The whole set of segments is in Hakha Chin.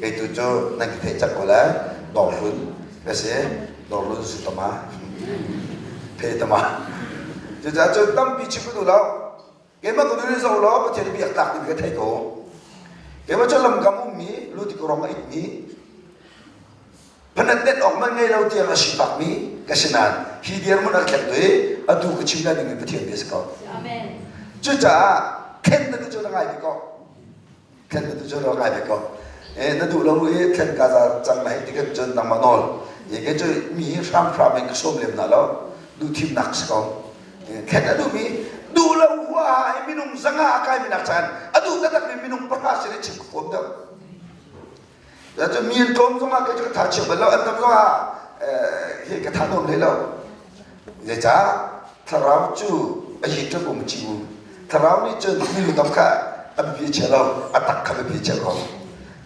Kei tu cu nan ka theih cang ko lai. Dawrhlun ka si. Dawrhlun su tama. Phe tama. Cucaah cun tampi chim ka duh lo. Keimah ka nun in zoh law Pathian i biak tlak ding ka thei ko. Keimah cu lamkam ummi, lutik rong a itmi, phanat net awk man ngei lo tiang a sifakmi ka si nain hi dirhmun a thleng tu i atu ka chim lai ding in Pathian bia si ko. Amen. Cucaah thlen na duh cu na ngai ve ko. Thlen na duh cu na ngai ve ko. Eh, na duh lo i thlen ka za cang lai ti kan cun nangmah nawl. Ye ke cu mi hi hramhram in ka sawm lem na lo. Duh thimnak si ko. Thlen a duhmi duh lo huaha i minung zanga a kaimi nak caan a duh taktakmi minung pahra sin i chim ka huam deuh. Cun mi an tlawm zongah kei cu ka tha chia bal lo, an tam zongah hi ka tha nuam hlei lo. Zeicah thlarau cu a hi ṭuk um ci u. Thlarau nih cun milu tam kha a biapi chia lo, a tak kha biapi chia ko.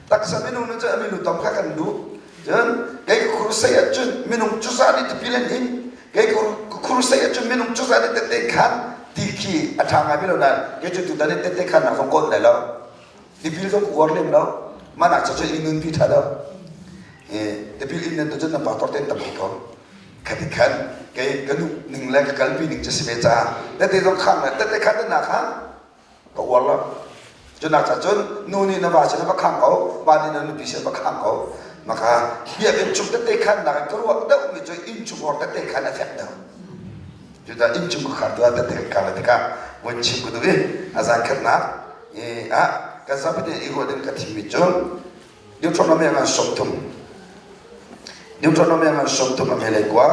Taksa minung nih cun a milu tam kha kan duh. Cun kei ka khurusei ah cun minung cuza nih tipil an in. Kei ka khurusei ah cun minung cuza nih tette khan ti khi a ṭha ngai mi lo nain kei cu tutan in tette khan nak zong kawn lai lo. Tipil zong ka uar lem lo. Mah nak cu i nunpi ṭha lo. Tipil in nan cun nan pastor te tampi ko. Khati khan kei ka nu ning le ka kalpi ning cu si ve caah tete zong khang le tete khan na kha ka uar lo. Cu nak ca cun nu nih na va sin va khang ko, pa nih na nupi sin va khang ko. Maka biakinn chung tete khan nak in ka ruah deuh mi cu inn chung or tete khan a fek deuh. Cucaah inn chung ka khar tu ah tete ka le tikah vun chim ka duh i a zan khatnak i ah kan zapi i ruah ding ka thimmi cu Deuteronomy ngan 30 Deuteronomy ngan 30 a melei kua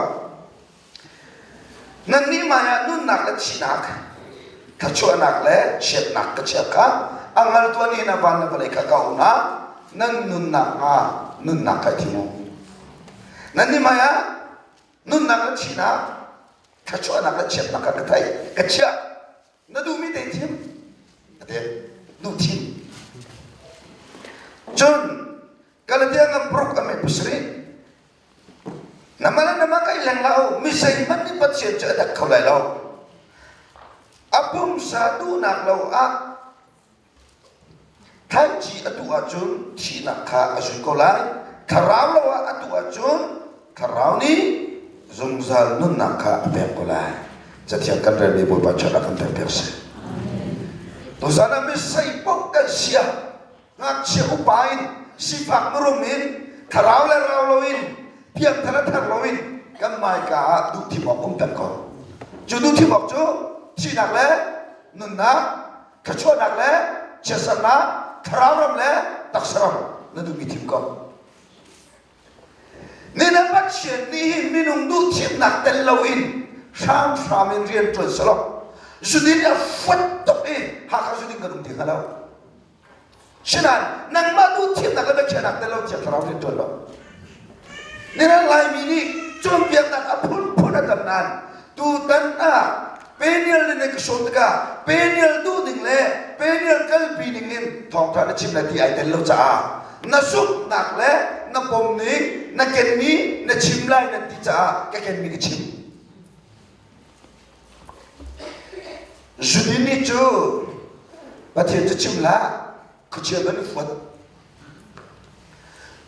Nannih mah ah nunnak le thihnak thluachuahnak le chiatnak ka chiah kha a hngaltu nih na van le vawlei kha ka um ah nan nunnak hnga nunnak kai thim u. Nannih mah ah nunnak le thihnak thluachuahnak le chiatnak kha ka theih ka chiah na duhmi te thim ate duh thim cun Galatia ngam bruk ame pasarih nama le nama kai leng lo mi zeihmanh nih Pathian cu a dak kho lai lo a pumsa duhnak lo ah Thlaici a tuh ahcun thihnak kha a zui ko lai. Thlarau lo ah a tuh ahcun thlarau nih zungzal nunnak kha a pek ko lai. Cathiang kan relmi Bawipa chiat a kan pekpiak seh. Tuzan ah misei paoh kan sia, ngakchia upa in, sifak mirum in, thlarau le rau loin, piangthar a thar loin kan hmaika ah duhthim awk um peng ko. Cu duhthim awk cu thihnak le nunnak thluachuahnak le chiatsernak thlarau ram le taksa ram na duhmi thim ko. Nina Pathian nih hi minung duh thimnak tel loin hramhram in rian ṭuan selaw zudin a fuat tuk i Hakha zudin kan um ti hnga lo. Sinain nangmah duh thimnak le biakhiahnak tel lo thiang thlarau rian ṭuan lo. Nina Laimi nih cawnpiaknak a phunphun a tam nain tutan ah Peniel nih ka sawm tikah Peniel duh ning le Peniel kalpi ning in thawngṭha na chim lai ti ai tel lo caah na zumhnak le na pom ning na kenmi na chim lai nan ti caah ka kenmi ka chim. Zudin cu Pathian cu chim hlah khuachia ban i fuat.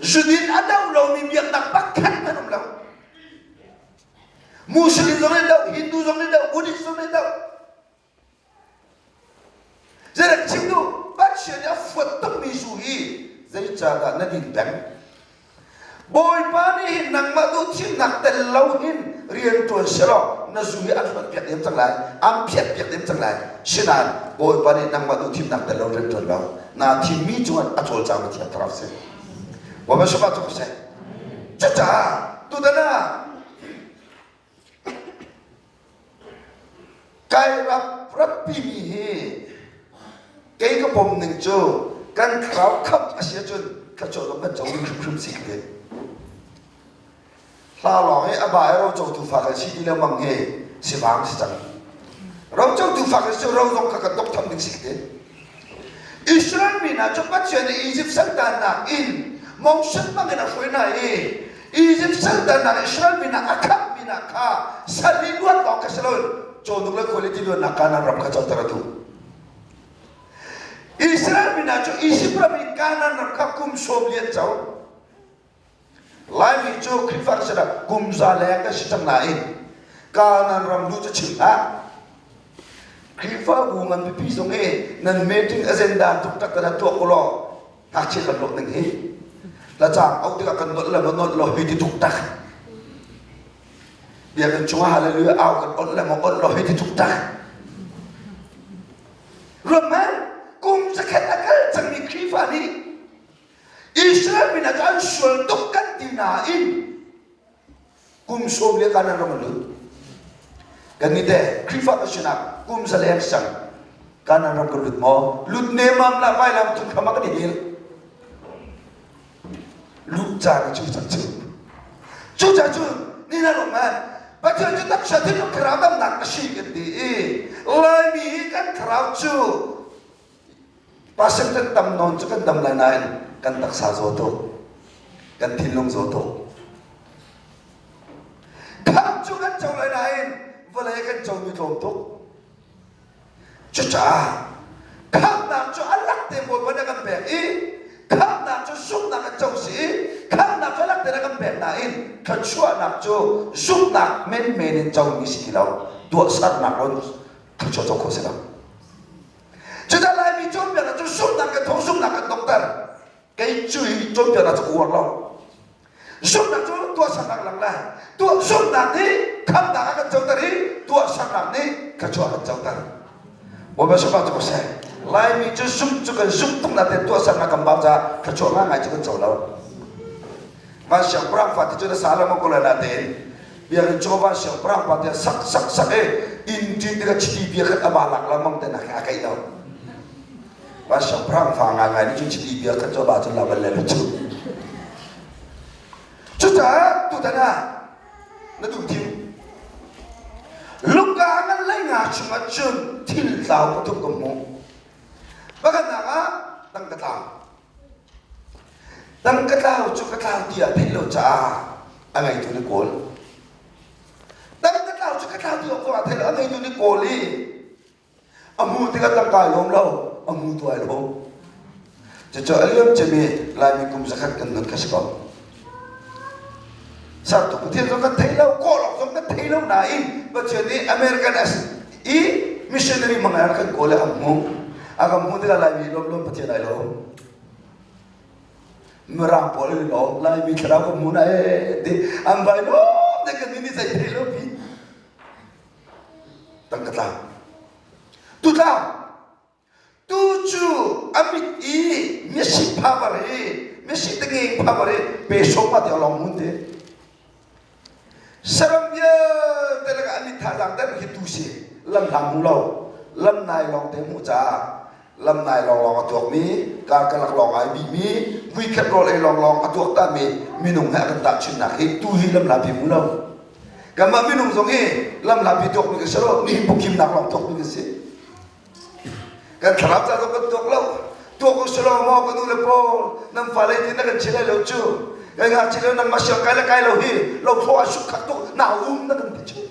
Zudin a do lomi biaknak pakhat hmanh um lo. Muslim zong nih doh, Hindu zong nih doh, Buddhist zong nih doh. Zeidah chim duh? Pathian nih a fuat tukmi zu hi zeicahdah na din peng? Bawipa nih hin nangmah duh thimnak tel lo hin rian ṭuan selaw na zu hi an hluat piak diam cang lai, an phiat piak diam cang lai. Sinain Bawipa nih nangmah duh thimnak tel lo rian ṭuan lo, naa thimmi cungah a cawlcang mi Thiang Thlarau si. Bawipa sungah cu seh. Cucaah tutan ah kai rap rappimi hi kei ka pom ning cu kan thlarau khamh a si ahcun thluachuah zong kan co ding hrimhrim si ka ti. Hla lawng i a ba i rocotu fa kan si ti lengmang hi sivang si cang. Rocotu fa kan si ro zong kha kan dok tham ding si ka ti. Israel mi hna cu Pathian nih Izipt saltannak in Moses hmangin a hruai hna i Izipt saltannak Israel mi hna a khamhmi hna kha sal i luat awk kha si loin cawhnuk le khualipi luatnak Kanaan ram kha coter a duh. Israel mi hna cu Izipt ram i Kanaan ram kha kum sawm li an co. Laimi cu Khrihfa kan sinah kum za leng kan si cang nain Kanaan ram luh cu chim hlah. Khrihfabu ngan pipi zong hi nan meeting agenda tuktak kan tuah ko law ngakchia kan lawh ning hi la caang auh tikah kan nolh le maw nolh lo hei ti tuktak. Biakinn chungah hallelujah au kan onh le maw onh lo hei ti tuktak. Ruat kum zakhat a kal cangmi Khrihfa nih Israel mi hna cu an sual tuk kan ti nain kum sawm le kanan ram an lut. Kan nih teh Khrihfa kan sinak kum zaleng sang kanan ram kan lut maw? Lut nemam la vailam tung hram ah kan i hel. Lut caan cu cang cu. Cucaah cun ni na rum man Pathian cu taksa thinlung thlarau damnak a si kan ti i Laimi hi kan thlarau cu Percent tam nawn cu kan dam lai nain kan taksa zaw tuk, kan thinlung zaw tuk. Khamh cu kan co lai nain vawlei kan comi tlawm tuk. Cucaah khamhnak cu a lak te Bawipa nih a kan pek i khamhnak cu zumhnak kan co si i khamhnak cu a lak te a kan pek nain thluachuahnak cu zumhnak menmen in comi si ti lo tuahsernak lawng thluachuah co khawh si lo. Cucaah Laimi cawnpiaknak cu zumhnak kan thawng zumhnak kan donghter. Kei cu hi cawnpiaknak cu ka uar lo. Zumhnak cu tuahsernak lang lai. Tuah zumhnak nih khamnak a kan coter i tuahsernak nih thluachuah a kan coter. Bawipa sifak cu ko seh. Laimi cu zumh cu kan zumh tuk nain tuahsernak kan bau caah thluachuah ngaingai cu kan co lo. Van siangpahrang fate cu na sa lengmang ko lai natein biakinn chung van siangpahrang pa tiah sak sak sak i inn ṭin tikah chiti bia khat amah lak lengmang te nak a keih lo. Van siangpahrang fa ngaingai nih cun chiti bia khat cu amah cun la bal le cu. Cucaah tutan ah na duh thim. Luka ngan lei nga chungah cun thil tlau pathum ka hmuh. Pakhatnak ah tangka tlau. Tangka tlau cu ka tlau tiah theih lo caah a ngeitu nih kawl. Tangka tlau cu ka tlau ti awk zongah theih lo a ngeitu nih kawl i a hmu tikah tangka ai lawm lo, a hmu tu ai lawm. Cucu a liam cemi Laimi kum zakhat kan nun kha si ko. Sertu Pathian zong kan thei lo, kawl awk zong kan thei lo nain Pathian nih American i missionary hmang in kan kawl i a hmuh. A kan hmuh tikah Laimi lawmlawm Pathian ai lawm. Mirang pawl an i lawm, Laimi thlarau kan hmu na ee ti an vai lawm te kan nih zei thei lo pi. Tangka tlang. Tu tlang. Tu cu a mit i misi phabar hi misi tengeng phabar hi pe sawm ma tiang lawng mun te. Saram vialte lakah an mit thazaang deuh hi tu si lam hlang hmu lo lam nai lawng te hmuh caah lam nai lawng lawng a tuakmi karkalak lawng ai bihmi vuikhat rawl ei lawng lawng a tuak tami minung he a kan tahchunhnak hi tu hi lam hlapi hmu lo kanmah minung zong hi lam hlapi tuakmi kan si lo nihin pukimnak lawng tuakmi kan si Kan thlarau ca zong kan tuak lo. Tuak u selaw maw ka nu le pawl nan fale ti na kan chim lai lo cu. Kan ngakchia lio nangmah siang kai le kai lo hi lo thlawh ah suk khat tuk nau um na kan ti cu.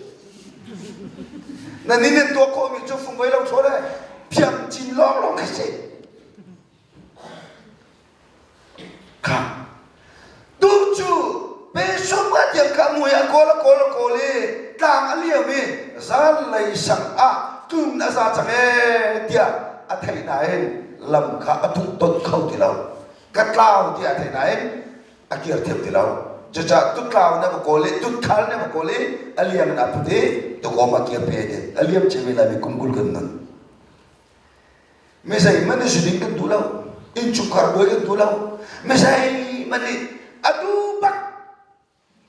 Na nin in tuak khawhmi cu fungvei lo thlawh le phiang cin lawng lawng khi si. Kha tu cu pe sung a tiang kha mui a kawl a kawl a kawl i tlang a liam i zanlei sang ah tlun a za cang ee tiah a theih nain lam kha a tuk ton kho ti lo ka tlau tiah a theih nain a kir thiam ti lo cucaah tutlau na va kawl i tutkhal na va kawl i a liam in a put i tukawm a kir pe in a liam cemi laimi kum 20 kan nun Mi zeihmanh nih zuding kan duh lo. Innchungkhar buai kan duh lo. Mi zeihmanh nih a duh bak.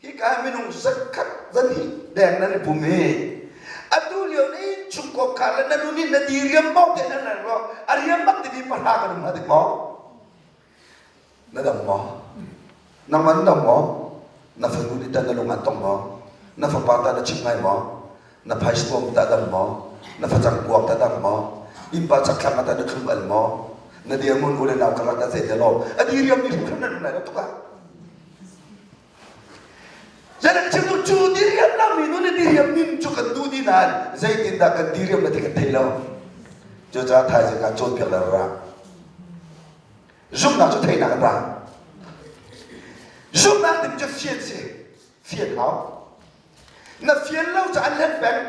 Hika minung zakhat zan hi deng nan i pum hi. Atu lio na innchung khar le na nu nih na diriam maw te nan reng lo. A riam bak timi pahra kan um hnga dik maw? Na dam maw? Nangmah na dam maw? Na fanu nih tah na lung an tong maw? Na fapa tah na chim ngai maw? Na phaisa tah dam maw? Na facang kuang tah dam maw? Innpa chakthlang ah tah na thlum al maw? Na dirhmun u le nau karlak tah zei te law? A diriam mi hrimhrim nan um lai lo tuk ah. Zeidah chim tu cu diriam lo mi nu nih diriam nin cu kan duh di nain zeitindah kan diriam na ti kan thei lo. Cucaah thaizing ah cawnpiak le ra. Zumhnak cu theihnak an ra. Zumhnak timi cu fian si. Fian hau. Na fian lo cu an hlen peng.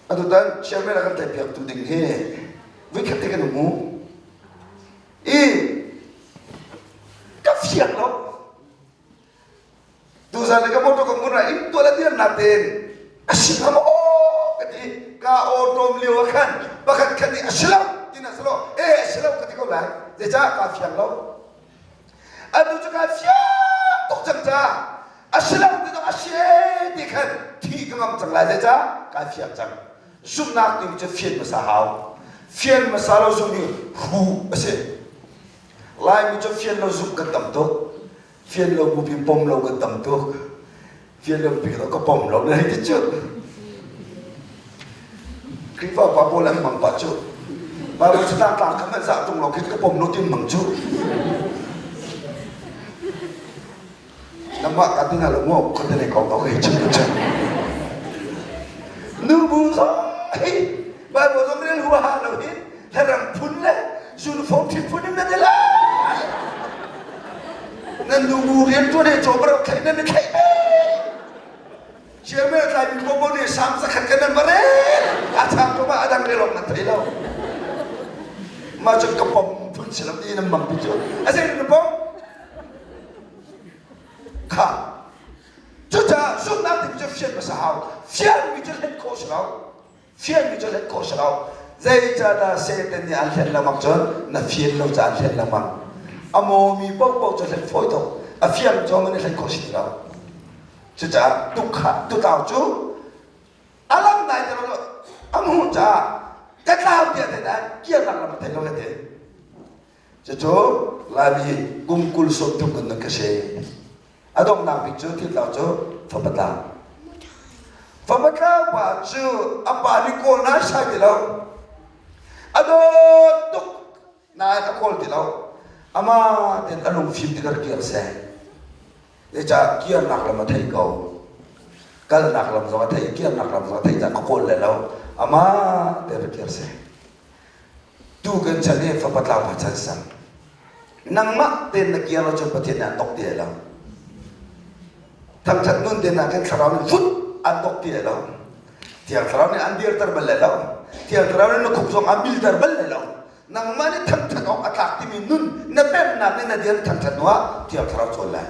Atutan chairman a kan tlaihpiaktu ding hi voikhat te kan hmu. I ka fiang lo. Tuzan le ka motor ka ngun ra in tuah le dir nak tein a si hnga maw aw ka ti ka aw lio ah khan pakhat khat nih a si lo tina si lo e a si lo ka ti ko lai zeicah ka fiang lo atu cu ka fiang tuk cang caah a si lo ti zong a si ti khan thi ka ngam cang lai zeicah ka fiang cang zumhnak ding cu fian hmasa hau fian hmasa lo zumh hi hu a si Laimi cu fian lo zumh kan tam tuk fian lo bupi pom lo kan tam tuk fian lo bupi ka pom lo na hei ti cu Khrihfa pa pawl an mang pa cu Bible cu tlang tlang kha hmanh zah tung lo khin ka pom lo tin mang cu Nangmah ka ti hna lo maw khuate lei kong ko hei chim ka chim. Nu bu zong hi Bible zong rel huaha lo hin hlarang phun le uniform thil phun in nan i lai. Nan nu bu rian tuan he caw barok thlaih nan i thlaih ve. Chairman tlai mi popo nih sam zakhat kan nan va rel. A chang ko ma adang rel awk nan thei lo. Mah cun ka pom phun si lo ti nan mang pi cu. A zei na pom? Kha cucaah zumhnak timi cu fian hmasa hau. Fianmi cu hlen khawh si lo. Fianmi cu hlen khawh si lo. Zeicahdah Satan nih an hlen lengmang cun na fian lo caah an hlen lengmang. A mawmi paohpaoh cu hlen fawi tuk. A fiang cu man i hlen khawh si ti lo. Cucaah tukha tutau cu a lam nai te lo a hmuh caah ka tlau tiah te nain kirnak lam a thei lo he ti. Cucu Laimi kum 20 sawmthum kan nun ka si. A donghnak bik cu thiltlau cu fapa tlau. Fapa tlau pa cu a pa nih kawl nai sai ti lo. A dawt tuk nain a kawl ti lo. Amah tein a lungfim tik a rak kir seh. Zeicah kirnak lam a thei ko. Kalnak lam zong a thei, kirnak lam zong a thei caah ka kawl le lo. Amah tein rak kir seh. Tu kan chan hi fapa tlau pa chan sang. Nangmah tein na kir lo cun Pathian nih an tok ti lo. Thangthat nun te na kan thlarau nih vut an tok ti lo. Thiang thlarau nih an dirter bal le lo. Thiang thlarau nih na khuk zong an bilter bal le lo. Nangmah nih thangthat awk a tlak timi nun na pemnak nih na dir thangthat hnu ah Thiang thlarau cawl lai.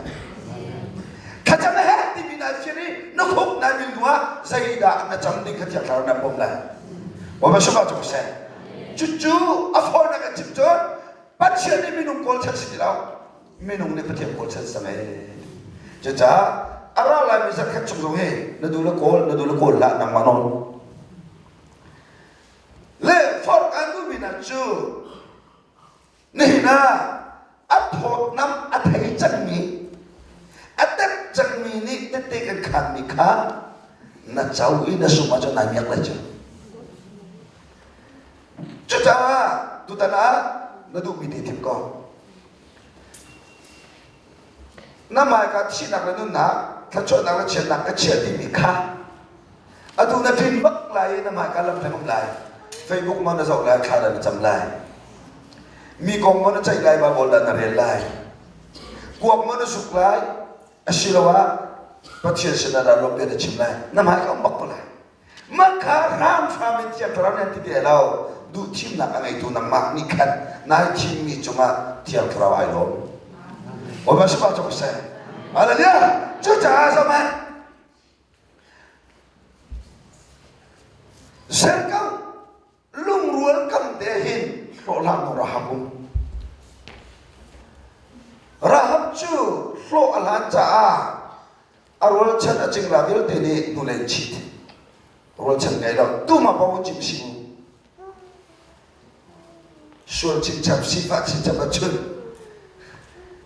Thlacam a herh timi na fian i na khuk na bil hnu ah zeidah na cam ding kha Thiang thlarau na bawm lai. Bawipa sungah cu seh. Cucu a fawinak an chim cun Pathian nih minung kawl chan si ti lo. Minung nih Pathian kawl chan sang ee. Cucaah a ra laimi zarhkhat chung zong hi na duh le kawl, na duh le kawl hlah nangmah nawl. Le forh an duhmi hna cu Nihin ah a thawtnam a thei cangmi, a tep cangmi nih tette kan khaanmi kha na co i na sum ahcun nai miak lai cu. Cucaah tutan ah na duhmi te thim ko. Na hmaika thihnak le nunnak, thluachuahnak le chiatnak ka chiah timi kha atu na ṭin bak lai i na hmaika lam hleng um lai. Facebook maw na zoh lai, thla na cam lai. Mi kong maw na ceih lai, Bible dah na rel lai. Kuak maw na zuk lai, asiloah Pathian sinah dah ruah na chim lai. Na hmaika um bak ko lai. Mah kha hramhram in Thiang Thlarau nih an ti ve lo. Duh thimnak a ngeitu nangmah nih khan nai thimmi cungah Thiang Thlarau ai lawm. Bawipa sifah cu seh. Hallelujah! Cucaah zohhmanh. Ser ko lungrual kam te hin hlawhhlang nu Rahab um. Rahab cu hlawh a hlan caah a rualchan a cingla vialte nih hnulei chit rualchan ngei lo tuma bo cim si mu sual chinchap sifah chinchap a chun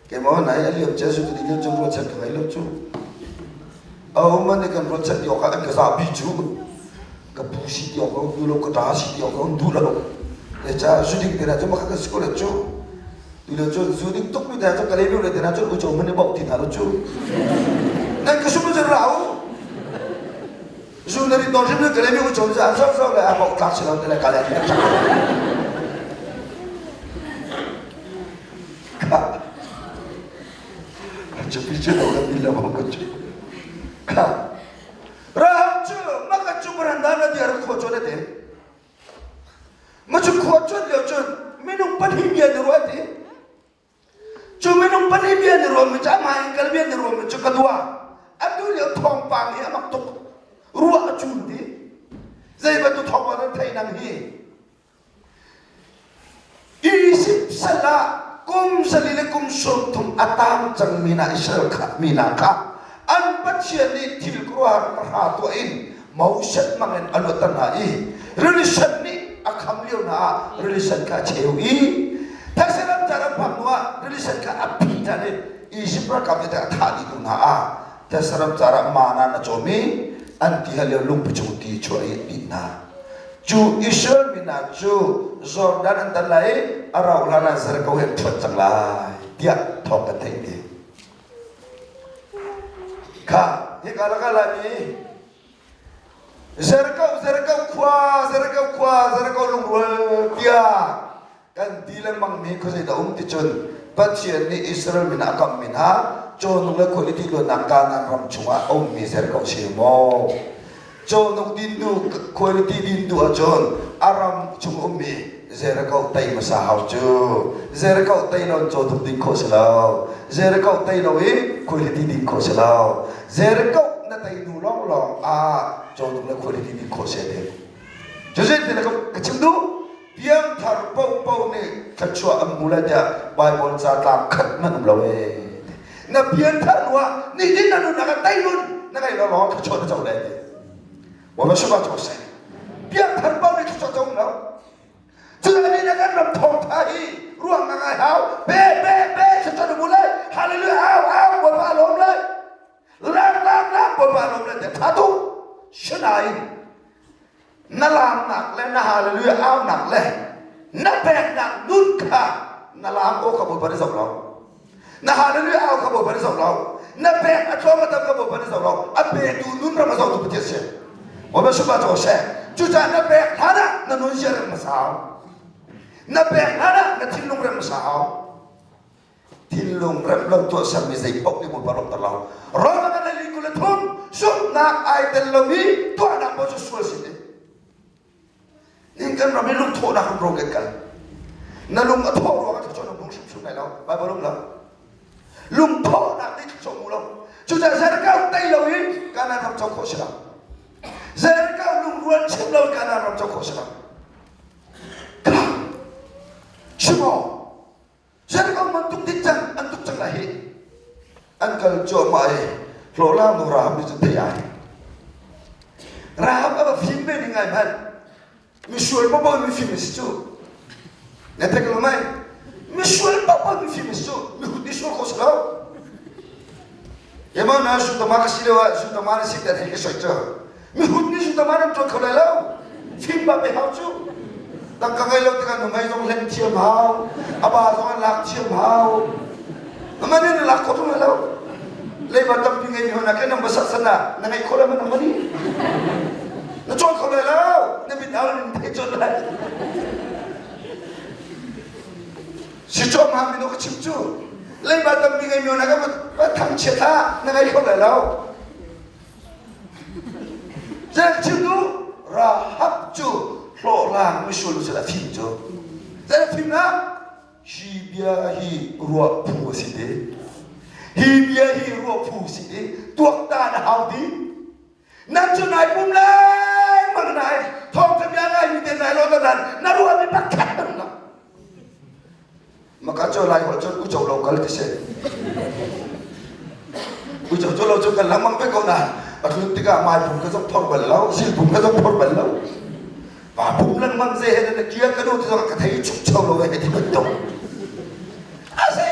keimo nai a liam che su ti liam cu rualchan ka ngei lo cu a um an kan rualchan ti awk ah an ka zapi cu ka pu si ti awk ka duh lo ka ta si ti awk ka duh lo le ca zu ding te na cu makha ka si ko le cu Tilo cun zu ding tuk mi te cu Kalaymyo le te hna cun uico hmanh i bauh ti hna lo cu. Nan ka sum cun ra u. Zu na rit nawn hrim le Kalaymyo uico cu an sau sau le a bauh tlak si lo te le kale. Cu pi cu lo kan din lo ko cu. Kha. Rahab cu maka cu baranda na diar khua cu na te. Ma cu khua cuan lio cun minung pahnih bia ni ruai ti. Cu minung pahnih bia ni ruami cu amah in kal bia ni ruami cu ka dua. Atu lio thawngpang hi a mak tuk. Ruah a cun ti. Zei bantuk thawngpang nan theih nang hi. Izipt sal ah kum sali le kum 30 a tang cangmi hna Israel kha mi hna kha an Pathian nih thil khuaruahhar pahra tuah in Moses hmang in a luatter hna i rili sen nih a kham lio hna ah rili sen kha a cheu i thetse ram car an phak hnuah rili sen kha a phih ṭhan i Izipt ralkap nih a thah dih hnu hna ah thetse ram car ah mana na cawm i an ti hal lio lungpi chung ti chuah i a dih hna. Cu Israel mi hna cu Jordan an tan lai i a rauh hlan ah Jericho he an ṭhuat cang lai tiah thawng kan theih ti. Kha hika lakah Laimi Jericho Jericho khua Jericho khua Jericho lungrual tiah kan ti lengmang mi khuazei dah um ti cun Pathian nih Israel min a kamh mi hna cawhnuk le khualipi luatnak Kanaan ram chungah a ummi Jericho si maw? Cawhnuk din duh khualipi din duh ahcun a ram chung ummi Jericho tei hmasa hau cu. Jericho tei lo in cawhnuk din khawh si lo. Jericho tei lo i khualipi din khawh si lo. Jericho na tei hnu lawnglawng ah cawhnuk le khualipi din khawh si ti. Cucu ti ka chim duh. Piangthar paohpaoh nih thluachuah an hmu lai tiah Baibal ca tlang khat hmanh um lo ee. Na pianthar hnu ah nitin na nunnak ah tei nun na ngei lo lawng thluachuah na co lai ti. Bawipa sungah co seh. Piangthar paoh nih thluachuah co um lo. Cucaah ni na kan ram thawngtha hi ruang na ngai hau. Pe pe pe thluachuah na hmu lai. Hallelujah au au Bawipa a lawm lai. Lam lam lam Bawipa a lawm lai tiah tha tuk. Sinain na laamnak le na hallelujah aunak le na peknak nun kha na laam aw kha Bawipa nih zoh lo na hallelujah au kha Bawipa nih zoh lo na pek a tlawm a tam kha Bawipa nih zoh lo a petu nun ram a zohtu Pathian si Bawipa sungah cu seh cucaah na pek hlan ah na nun zia rem hmasa hau na pek hlan ah na thinlung rem hmasa hau Thinlung rem lo tuahsermi zei paoh nih Bawipa lawmhter lo. Roma kan li 23 zumhnak ai tel lomi tuahnak paoh cu sual si ti. Ning kan ram i lungthawhnak rumro kan kal. Na lung a thawh ruangah thluachuah na hmu hrimhrim lai lo. Bible um lo. Lungthawhnak nih thluachuah hmu lo. Cucaah Jericho tei lo in Kanaan ram co khawh si lo. Jericho lungrual chim lo in Kanaan ram co khawh si lo. Chim aw. Jericho man tuk ding cang an tuk cang lai hi an kal cuahmah i hlawhlang nu Rahab nih cun thei ai Rahab a va fim ve ding ai hmanh misual paoh mifim a si cu na thei ko mai misual paoh mifim a si cu mihut nih sual kho si lo Ema na sutama ka si lo ah sutama na si ta thei ka soi cu Mihut nih sutama nan ṭuan kho lai lo. Fim ba pe hau cu. Tangka ngei lo tikah nuhmei zong hlen thiam hau. A ba zong an lak thiam hau. Aman in lak kho tung lai lo. Leiba tampi ngei mi hona ke nang ba sat sana na ngei kho lai ma nang mani. Na cawn kho lai lo. Na mit au in thei cawn lai. Si cawm ha mino ka chim cu. Leiba tampi ngei mi hona ka ba thang chiat ha na ngei kho lai lo. Zeichin nu Rahab cu hlawhhlang misual nu a fim cu. Zei fim na? Hi bia hi ruah phu a si ti. Hi bia hi ruah phu si ti. Tuaktan a hau ti. Nan cu nai pum lengmang nai thawngtha bia ngai mi te nai lo nan na ruah mi pakhat nan lo. Maka cu lai holh cun uico lo kal ti si. Uico cu lo cu kan lengmang ve ko na. A tlun tikah mai phung ka zong phor bal lo, sil phung ka zong phor bal lo. Pa phung lengmang ze he na kia ka nu ti zong ka thei chuk cho lo he ti bantuk. A si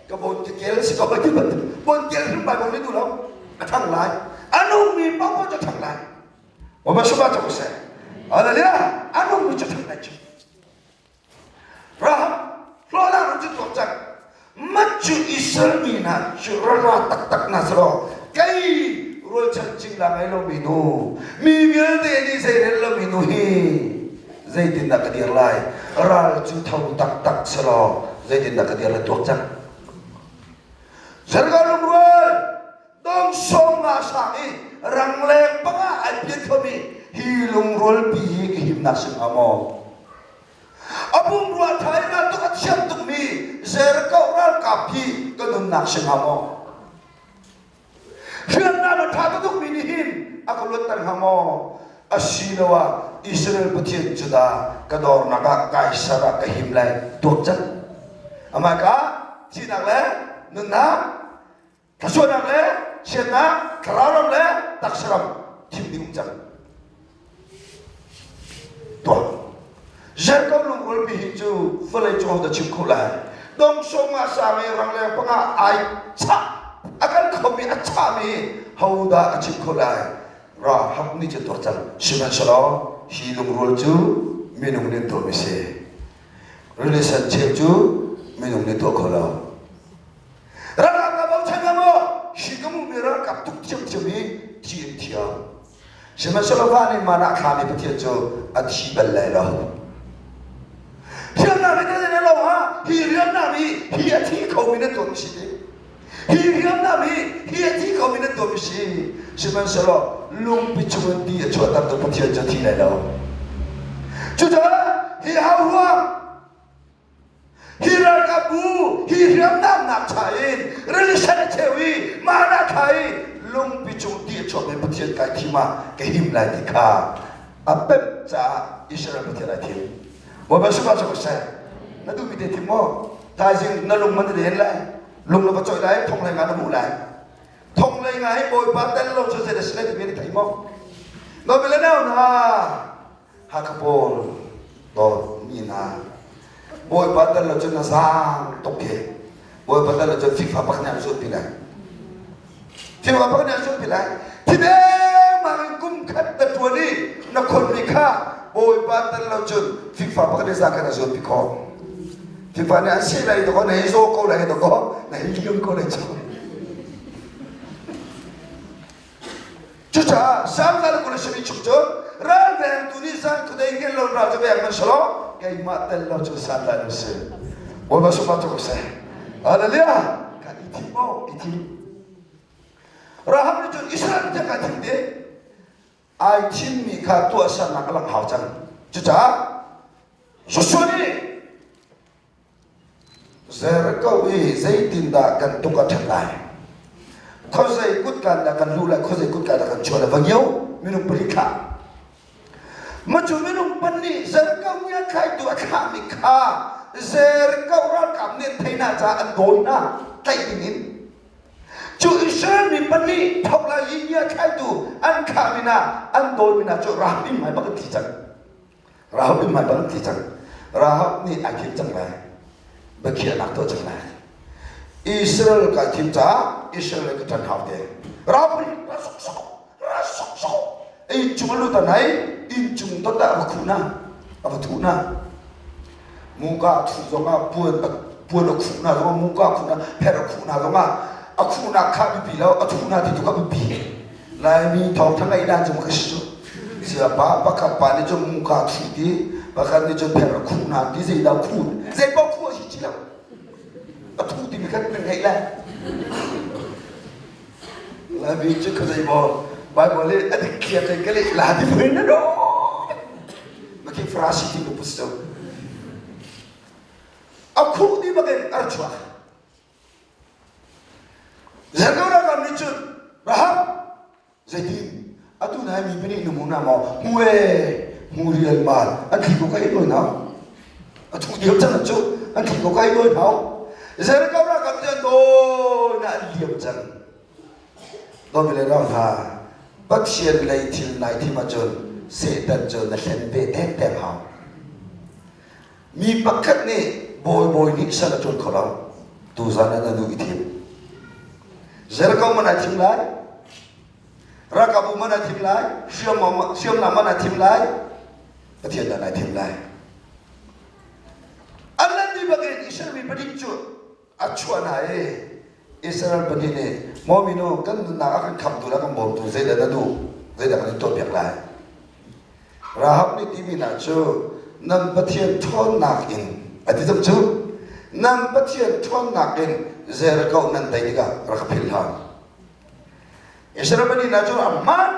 ka bon ke kel si ko ti bantuk. Bon kel hrim bai bon ni du lo. A thang lai. A nungmi paoh cu thang lai. Wa ba shuba cu seh. Hallelujah. A nungmi cu thang lai cu. Rahab hlawhlang ram cu tuak cang. Mat cu Israel mi hna cu ralra taktak hna selaw kei rualchan cingla ngei lomi nu mi vialte nih zeirel lomi nu hi zeitindah ka dir lai ral cu tho taktak selaw zeitindah ka dir lai tuak cang. Jericho lungrual. himnak si hnga maw? A pumrua ṭha i raltuk a thiam tukmi Jericho ralkap hi ka nunnak si hnga maw? Hriamnam a ṭha tukmi nih hin a ka luatter hnga maw? Asiloah Israel Pathian cu dah ka dornak ah Kaisar ah ka him lai tuak cang. Amah ka thihnak le nunnak, thluachuahnak le chiatnak, thlarau ram le taksa ram thim ding um cang. Tuah. Jericho lungrualpi hi cu vawlei cung hodah chim kho lai? Dongsong ah sang i rangleng pangah ai chah a kan khomi a chahmi hodah a chim kho lai? Rahab nih cun tuah cang. Sihmanhsehlaw hi lungrual cu minung nih an tuahmi si. Rili sen cheu cu minung nih tuah kho lo. Ralkap ka bochan nga maw? Hi ka hmuhmi ralkap tuk thiamthiam hi thi in thiam. Sihmanhsehlaw van in man ah thlami Pathian cu a thi bal lai lo. Hriamnam hi kan lo ha hi hriamnam hi hi a thi khomi nan tuahmi si ti. Hi hriamnam hi hi a thi khomi nan tuahmi si. Sihmanhsehlaw lungpi chungin ti a chuahtertu Pathian cu a thi lai lo. Cucaah hi hau ruang Hi ralkapbu, hi hriamnamnak cha in rili sen a cheu i mana thla i lungpi cung ti a chuakmi Pathian kai thim ah ka him lai ti kha a pemh caah Israel Pathian ai thim. Bawipa sifah cu seh. Na duhmi te thim maw? Thaizing na lung man na den lai. Lung na va coih lai, thong hlei nga na hmuh lai. Thong hlei nga hi Bawipa tel lo cu zei na si lai timi na thei maw? Nawi le nau hna, Hakha pawl dawtmi hna Bawipa tel lo cun na zaang tuk khi Bawipa tel lo cun fikfa pakhat nih an zulhpi lai fikfa pakhat nih an zulhpi lai thi dengmang in kum khat na ṭuan i na khonmi kha Bawipa tel lo cun fikfa pakhat nih zah khan a zulhpi khawh fikfa nih an seh lai dakaw na hei zaw ko lai dakaw na hei liam ko lai cu Cucaah Salm 27 chung cu ralvengtu nih zan khuadei ngel lo ral cu veng hmanhsehlaw keimah tel lo cu santlai lo si. Bawipa sungah cu seh. Hallelujah! Kan i thim maw? I thim. Rahab nih cun Israel mi kai thim te. Ai thimmi kha tuahsernak a lang hau cang. Cucaah Joshua nih Jericho i zeitindah kan tuk a ṭhat lai? Khuazei kutka dah kan luh lai, khuazei kutka dah kan chuah lai? Va ngio minung pali thlah. Ma cu minung pahnih Jericho ngiathlaitu a thlahmi kha Jericho ralkap nih an theih hna caah an dawi hna, tlaih dingin. Cu Israel mi pahnih thok lai i ngiathlaitu an thlahmi hna, an dawimi hna cu Rahab inn hmai bak an thi cang. Rahab in hmai bang thi cang. Rahab nih ai thim cang lai. Biakhiahnak tuah cang lai. Israel kai thim caah Israel ka ṭan hau te. Rahab nih ra sok sok ra sok sok inn chung a lut an hei inn chung dot ah a va khuh na a va thuh na muka a thuh zongah puan a puan a khuh na zongah muka a khuh na pher a khuh na zongah a khuhnak kha biapi lo a thuh na ti tu kha biapi Laimi thawngtha ngaih dan cu ka si cu. Siapa pakhat pa nih cun muka thu ti, pakhat nih cun pher a khuh hna ti zeidah khuh zei paoh khuh a si ci lo. A thu timi khan kan ngeih lai. Laimi cu ka zei maw Bible i a dik thliak in ka leh la ti phui na no. Maki Farasi ti nu pus cu. A khuh ti bakin a ra chuak. Zerko ralkap nih cun Rahab zeitin atu nai mi pahnih na hmu hna maw hmu e hmu rialmal an thli ko ka hei nawi hna a thu diam cang an cu an thli ko ka hei nawi hna Jericho ralkap nih an dawi na an liam cang Dawmi le rau hna Pathian lei thil nai thim ahcun Satan cu na hlen ve dengdeng hau Mi pakhat nih bawibawi nih sal a ṭuan kho lo. Tuzan ah na nu i thim. Jericho man ai thim lai. Ralkapbu man ai thim lai. Hriamnam man ai thim lai. Pathian dan ai thim lai. An lan dih bakin Israel mi pahnih cu a chuah hna i Israel pahnih nih maw minu kan nunnak a kan khamtu le a kan bawmtu zeidah na duh zeidah kan in tuahpiak lai Rahab nih timi hna cu nan Pathian ṭhawnnak in a ti cang cu nan Pathian ṭhawnnak in Jericho nan tei tikah rak ka philh hlah. Israel pahnih hna cu a hmaan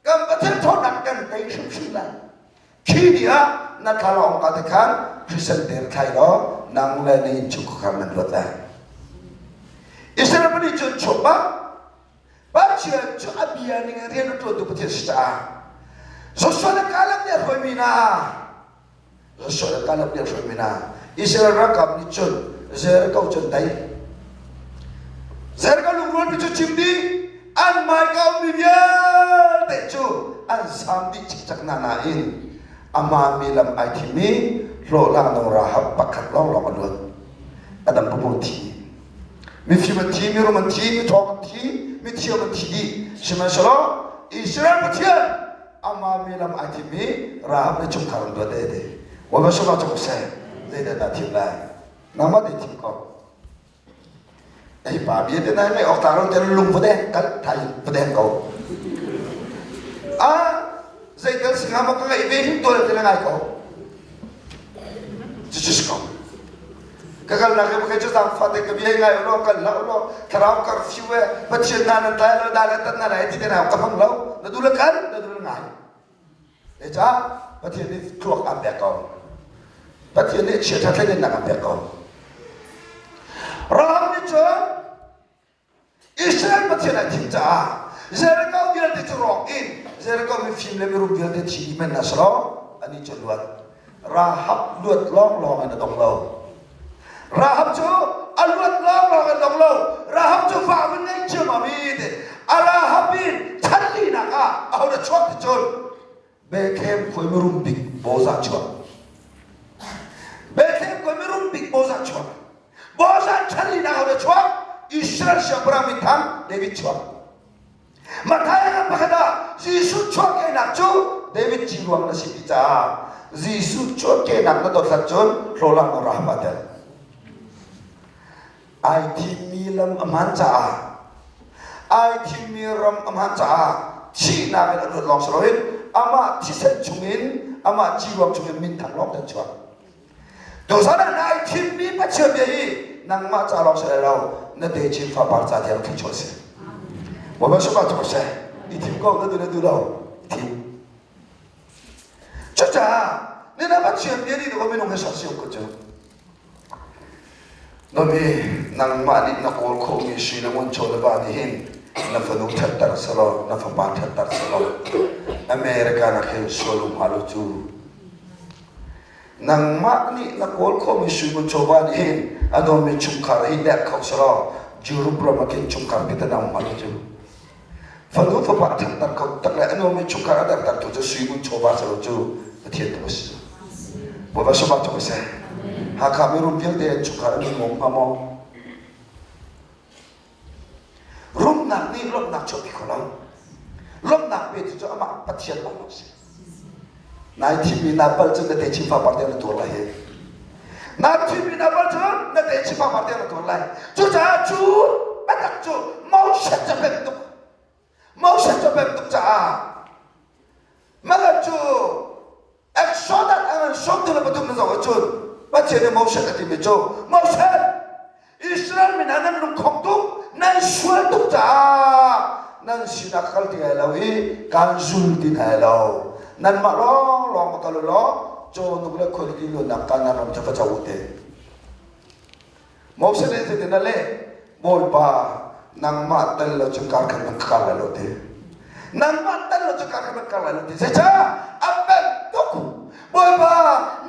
kan Pathian ṭhawnnak kan tei hrimhrim lai. Khi ni ah na thlalawng ka te khan Christian te thlai law nang le na innchungkhar nan luat lai. Israel mi nih cun chuak bak Pathian cu a bia ning in rian a ṭuantu Pathian si caah Joshua le Caleb nih a hruaimi hna Joshua le Caleb nih a hruaimi hna Israel ralkap nih cun Jericho cun tei Jericho lungrualpi cu cim dih an hmaika ummi vialte cu an zam dih cikcek hna nain amah mi lam ai thim i hlawhhlang nu Rahab pakhat lawnglawng a luat a dang papoh thi mifim an thi mirum an thi miṭhawng an thi mithiam an thi dih sihmanhsehlaw Israel Pathian amah mi lam ai thim i Rahab le chungkhar an luat te Bawipa sungah cung seh zeidah dah thim lai nangmah te thim ko Hi pa bia te nai mai awk tlak lo te lung va deng kal thai va deng ko. Ah zeitel singa ma ka ngeih ve him tual te na ngai ko. Cu cu si ko. Ka kal nak ke cu zang fa te ka bia ngai lo kal la lo thlarau curfew e pathian na nan tlai lo da le tan na lai ti te na ka hmang lo na du le kal na du le ngai. Zeicah Pathian nih thluak aan pek ko. Pathian nih chiaṭha thleidannak aan pek ko. Rahab nih cun Israel Pathian a thim caah Jericho vialte cu rawk in Jericho mifim le mirum vialte thi dih men hna selaw anih cu luat. Rahab luat lawnglawng in a dong lo. Rahab cu a luat lawnglawng in dong lo. Rahab cu fa vun ngei ciammam i ti. A Rahab in chan linak ah aho dah chuak ti cun Bethlehem khua mirum bik Bozah chuak. Bethlehem khua mirum bik Bozah chuak. Bozah chan linak aho dah chuak? Israel siangpahrang minthang David chuak. Matthai ah pakhat ah Jesuh chuahkehnak cu David ci ruang na si ti caah Jesuh chuahkehnak na dothlat cun hlawhlang na rahab aa tel. Ai thimmi lam a hmaan caah ai thimmi ram a hmaan caah thihnak in a luat lawng si loin amah thisen chungin amah ci ruang chungin minthang lawng kan chuak. Tuzan ah nai thimmi Pathian bia hi nangmah ca lawng si lai lo na techin fapar ca tiang thluachuah si. Bawipa sungah cu seh i thim ko na duh na duh lo i thim. Cucaah nina Pathian bia nih na minung he sersiam ko cu. Nomi nangmah nih na kawl khawhmi sui le ngun chaw le va nih hin na fanu ṭhatter selaw na fapa ṭhatter selaw America nak hin sual um hnga lo cu. Nangmah nih na kawl khawhmi suigun chawva nih hin a nuammi chungkhar hi nek kho selaw Europe ram ah khin chungkhar pitan a um hnga lo cu. Fanu fapa a ṭhanter kho tak le a nuammi chungkhar a dertertu cu suigun chawva si lo cu Pathian tu a si. Bawipa sungah cu seh. Hakha mirum vialte an chungkhar an i nuam hnga maw? Rumnak nih lawmhnak chuahpi kho lo. Lawmhnak petu cu amah Pathian lawnglawng si. Nai thimmi Nabal cu na techin fapar tiang na tuar lai hi. Na thimmi Nabal cu na techin fapar tiang na tuar lai. Cucaah cu biatak cu Moses cu pem tuk. Moses cu pem tuk caah Mah cu Exodus a ngan 33 na zoh ahcun Pathian nih Moses a timi cu Moses Israel mi hna nan lungkhong tuk nan sual tuk caah nan sinah ka kal ti lai lo i kaan zul ti hna lai lo nanmah lawnglawng va kal u law cawhnuk le khualipi luannak Kanaan ram cu va co u te Moses nih zeitin a leh? Bawipa, nangmah tel lo cu kar khat hmanh ka kar lai lo ti. Nangmah tel lo cu kar khat hmanh kar lai lo ti. Zeicah? A pemh tuk. Bawipa,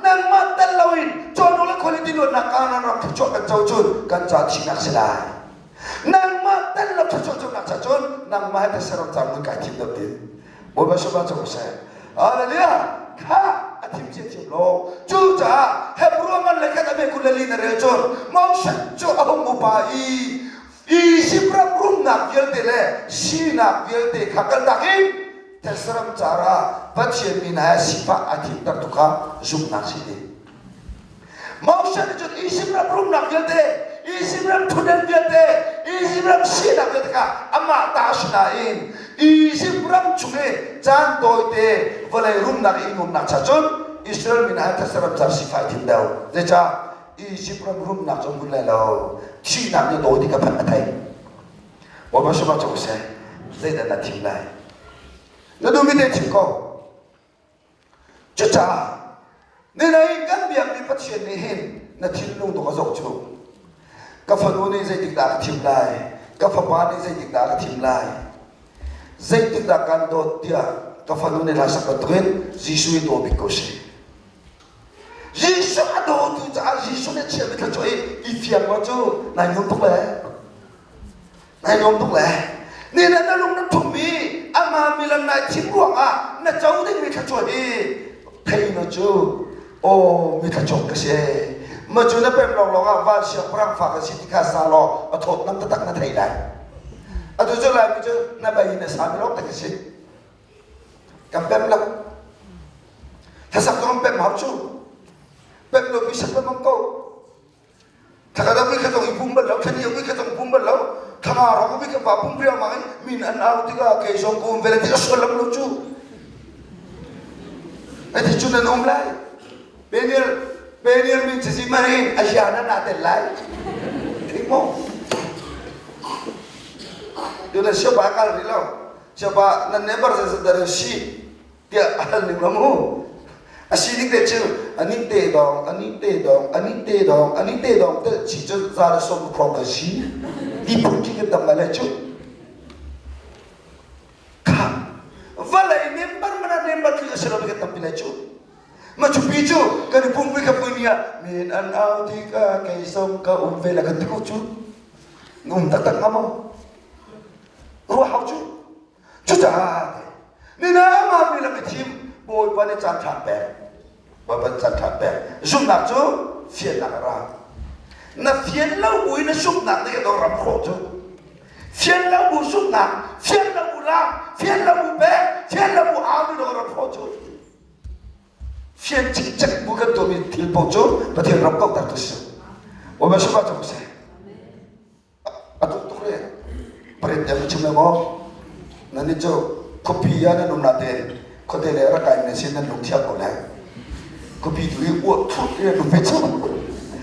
nangmah tel loin cawhnuk le khualipi luatnak Kanaan ram thluachuah kan co cun kan ca thihnak si lai. Nangmah tel lo thluachuah conak cha cun nangmah he these ram cang mun kai thim deuh ti. Bawipa sungah cu seh. Hallelujah! Kha a thim cia thiam lo. Cucaah Hebrew ngan le khat a ve kul le li na rel cun Moses cu a hung upa i Izipt ram rumnak vialte le sinak vialte kha kaltak in Thesram car ah Pathian min he sifah a thimter tu kha zumhnak si ti. Moses nih cun Izipt ram rumnak vialte, Izipt ram thutden vialte, Izipt ram sinak vialte kha amah ta a si nain Izipt ram chung i caan tawite vawlei rumnak i nuamnak cha cun Israel mi hna thetse ram car sifai thim deuh. Zeicah Izipt ram rumnak cu hmun lai lo, thihnak nih dawi ti ka phanh a theih. Bawipa sungah cu seh, zeidah na thim lai? Na duhmi te thim ko. Cucaah ninai kan biakmi Pathian nih hin na thinlung tuk a zoh chung. Ka fanu nih zeitik dah ka thim lai? Ka fapa nih zeitik dah ka thim lai? Zeitik dah kan dawt tiah ka fanu nih hla sak bantukin Jesuh hi daw bik ko si. Jesuh a dawtu caah Jesuh nih chiahmi thluachuah hi i fiang lo cu nai nuam tuk le. Nai nuam tuk le. Ni na na lung na thummi amah milam nai thim ruangah na co dingmi thluachuah hi thei na cu aw mi thluachuak ka si. Ma cu na pem lawnglawng ah van siangpahrang fa ka si ti kha sa law a thawtnam taktak na thei lai. Atu cu Laimi cu na bei na sami lawng te ka si. Kan pem lo. Thlasak zong pem hau cu. Pem lo mi sak lengmang ko. Thakada mi kha zong i pum bal lo, thani mi kha zong pum bal lo, thanga rong mi kha pa pum riangmang in min an au tikah kei zong ka um ve lai ti a suallam lo cu. Ai ti cu nan um lai. Peniel Peniel min si marin a hiana na tel lai. Thing mo. Duna siapa kal ri lo. Siapa nan nembar zan zan si tiah a hal ning lo mu. A si ning te cu ani te dong, ani te dong, ani te dong, ani te dong tel chi cu za le som khong ka si. Ti phun khi kan tam lai lai cu. Kha vawlei member mana member khi a si lo kan tampi lai cu. Ma cu pi cu kan i pum pui ka pui ni ah min an au tikah kei zong ka um ve la kan ti ko cu. Um taktak hnga maw? Ruah hau cu. Cucaah nina mah mi lam i thim Bawipa nih caan ṭha pek. Bawipa nih caan ṭha pek. Zumhnak cu fiannak a ra. Na fian lo bu in na zumhnak nih a ram khawh cu. Fian lo bu zumhnak, fian lo bu lam, fian lo bu pek, fian lo bu au mi ram khawh cu. Fian cikcek bu kan tuahmi thil paoh cu Pathian ram kauhter tu si. Bawipa sifah cu seh. A tuk tuk re. Pret ya chim le maw? Nan ni cu khuapi ah nan um na te khuate le rak kai men sin nan lung thiam ko lai. Khuapi tu hi uah thut in nu pe chu.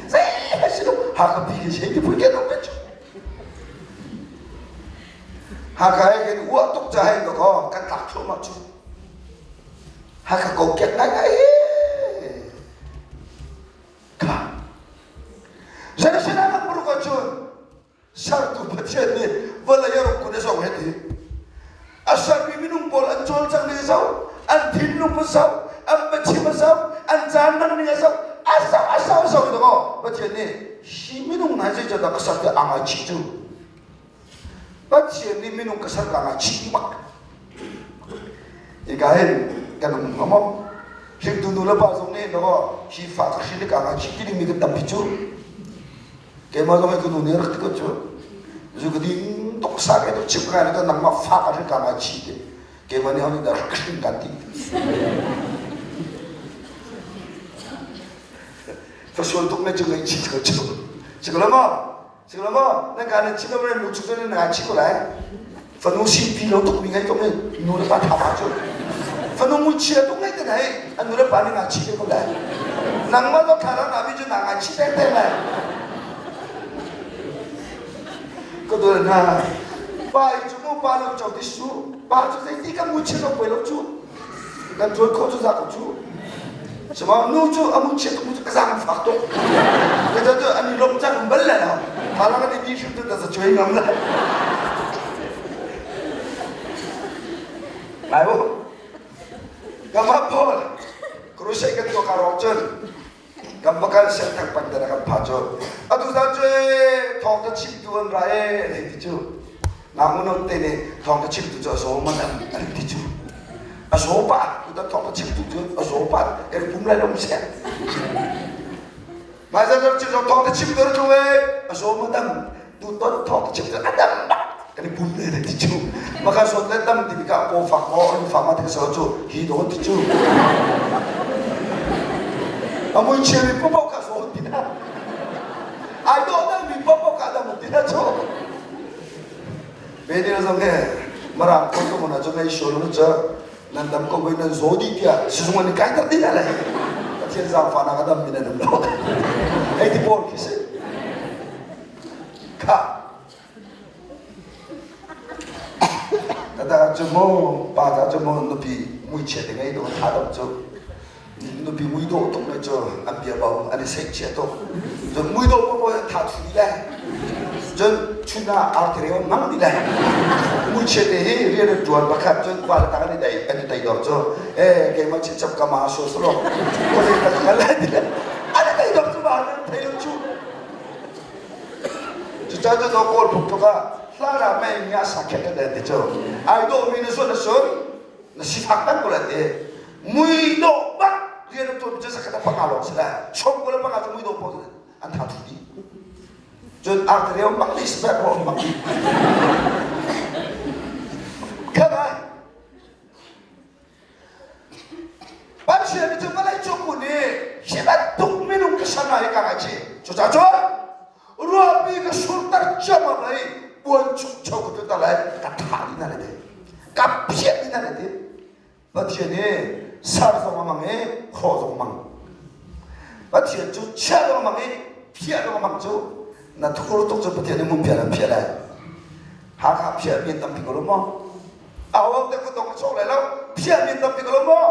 Zei si lo ha khuapi ki sei ti pui ke nu pe chu. Ha ka he kan uah tuk cha hai ko kan tlak thluahmah chu. Ha ka ko kek ngai ngai. Kha. Zeihsinah kan buruk ahcun sertu Pathian nih vawlei a rung kun a zoh he ti. A sermi minung pawl an cawlcang ning a zoh, an thinlung a zoh, an biachim a zoh, an caan hman ning a zoh, a zoh, a zoh, a zoh ti kaw Pathian nih hi minung hna zeicahdah ka ser tiah aa ngaichih cu. Pathian nih minung ka ser ka ngaichih ti bak. Hika hin kan um hnga maw? Hringtu nu le pa zong nih naw hi fa ka hrin ka ngaichih ti dingmi kan tampi cu. Keimah zong hi ka nu nih rak ti ko cu. Zu ka ding tuk sa ke tuk chim ka ngai nangmah fa ka hrin ka ngaichih ti. Keimah nih ho nih dah rak hrin kan ti. Fa sual tuk ne cu ngaihchih ko cu. Si ko lo maw? Si lo maw? Nan ka nan chim lo nan lu chung nan ngai chih ko lai. Fanu si pi lo tuk mi ngai tuk ni nu le pa tha ma cu. Fanu mui chia tuk ngai te nai an nu le pa nih ngai chih ko lai. Nangmah lo thla na mi cu na ngai chih peng peng lai. Ka dol na pa i cu mu pa lo cho ti su pa cu zei ti ka mu chia lo poi lo cu. Kan tuan khawh cu za ko cu. Sima nu cu a mu chiat mu cu ka zaang fak tuk. Ka cu an i lawm cang bal le lo. Thalang an i ti hrim cu ta sa chuai ngam la. Lai u. Ka ma Paul crusade kan tuah ka rong cun kan va kal senthang pan te kan pha cu atu zan cu thawng ka chimtu an ra e an hei ti cu ngaknu te nih thawng ka chimtu cu a zaw man an an ti cu a zaw pah tutan thawng ka chimtu cu a zaw pah kan pum lai lo seh Mai zan cu thawng ka chimtu cu e a zaw ma dam tutan thawng ka chimtu a dam bak kan i pum le ti cu maka zawt le dam ti ka paw fak maw an fak ma ti ka so cu hi do ti cu amui chia mi popo ka so ti na ai do na mi popo ka dam ti na chu be ni zong he marang ko ko na chu nei sho lu cha nan dam ko nan zo di tia sizung an kai tar di na le pathian zang fa na ka dam mi na dam lo hei ti pawl khi si kha Tata cu mu pa ta cu mu nupi muichia te ngei dawh tha dawh cu. Nupi muidawh tuk le cu an bia bo an i seihchia tuk. Cun muidawh paoh an tha thu dih le. Cun chun ah arti an hmang dih le. Muichia te hi rian an ṭuan pakhat cun pa le tak an i dei an i tei dor cu eh keimah chichap ka ma so solo ko zei tak ka lai ti le an i tei dor cu ba an thei lo cu. Cucaah cun kawl phung tluk ah hla ra mei nya sa khet ka den ti cu ai dawh mi na sun na sun na sifak tak ko lai ti mui dawh bak rian an tuan cu zakhat a panga lawng si lai chom ko le panga cu mui dawh paoh an tha thu dih cun artereo bak li spek ro bak li kha Pathian cu vawlei cung hmun i hi bantuk minung ka ser hna hi ka ngaihchih. Cucaah cun ruahpi ka surter ciammam lai i puan chungcho ka tlunter lai, ka thah dih hna lai ti. Ka phiah dih hna lai ti. Pathian hi ser zong a mang i hrawh zong a mang. Pathian cu chiah zong a mang i phiah zong a mang cu na thur tuk cu Pathian nih mumpial an phiah lai. Hakha phiah mi an tampi ko lo maw? Aho te kutong a chawk lai lo. Phiah mi an tampi ko lo maw?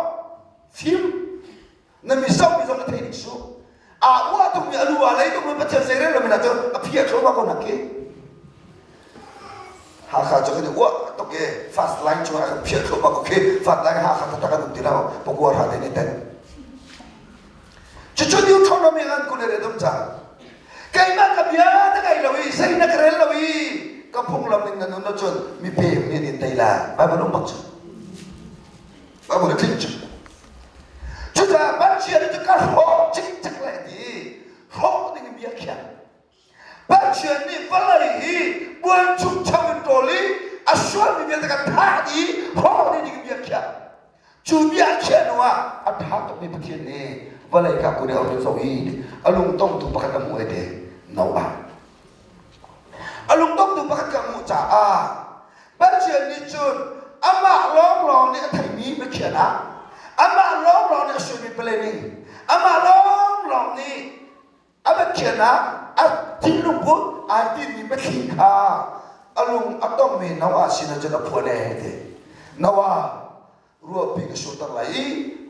Fim na mi zoh mi zong na thei ding su. Aa uah tuk mi a lu aa lei tuk mi Pathian zeirel lo mi na cu a phiah thluahmah ko nak khi. Hakha cu kan i uah tuk i fast line chung ah kan phiah thluahmah ko khi. Fast line Hakha taktak an um ti lo. Pakua hra te nih ten. Cucu Deuteronomy an kul le dum cang. Keimah ka bia na ngaih lo i zei na ka rel lo i ka phunglam ning na nun ahcun mi pek nih an in tei lai. Bible um bak cu. Bible a tling cu. Cucaah Pathian cu ka hrawh cikcek lai ti hrawh ding in bia khiah. Pathian nih vawlei hi buan chungcho in ṭawl i a sualmi vialte kan thah dih hrawh dih ding in bia khiah. Cu bia a khiah hnu ah a ṭha tukmi Pathian nih vawlei kha kut in a run zoh i a lungtongtu pakhat a hmuh ai te Noah. A lungtongtu pakhat kha a hmuh caah Pathian nih cun amah lawnglawng nih a theimi biakhiahnak, amah lawnglawng nih a suaimi planning, amah lawnglawng nih a Pathian ah a thinlung put ai tinmi biathli kha a lung a tongmi Noah sinah cun a phuan ee ti. Noah ruahpi ka surter lai i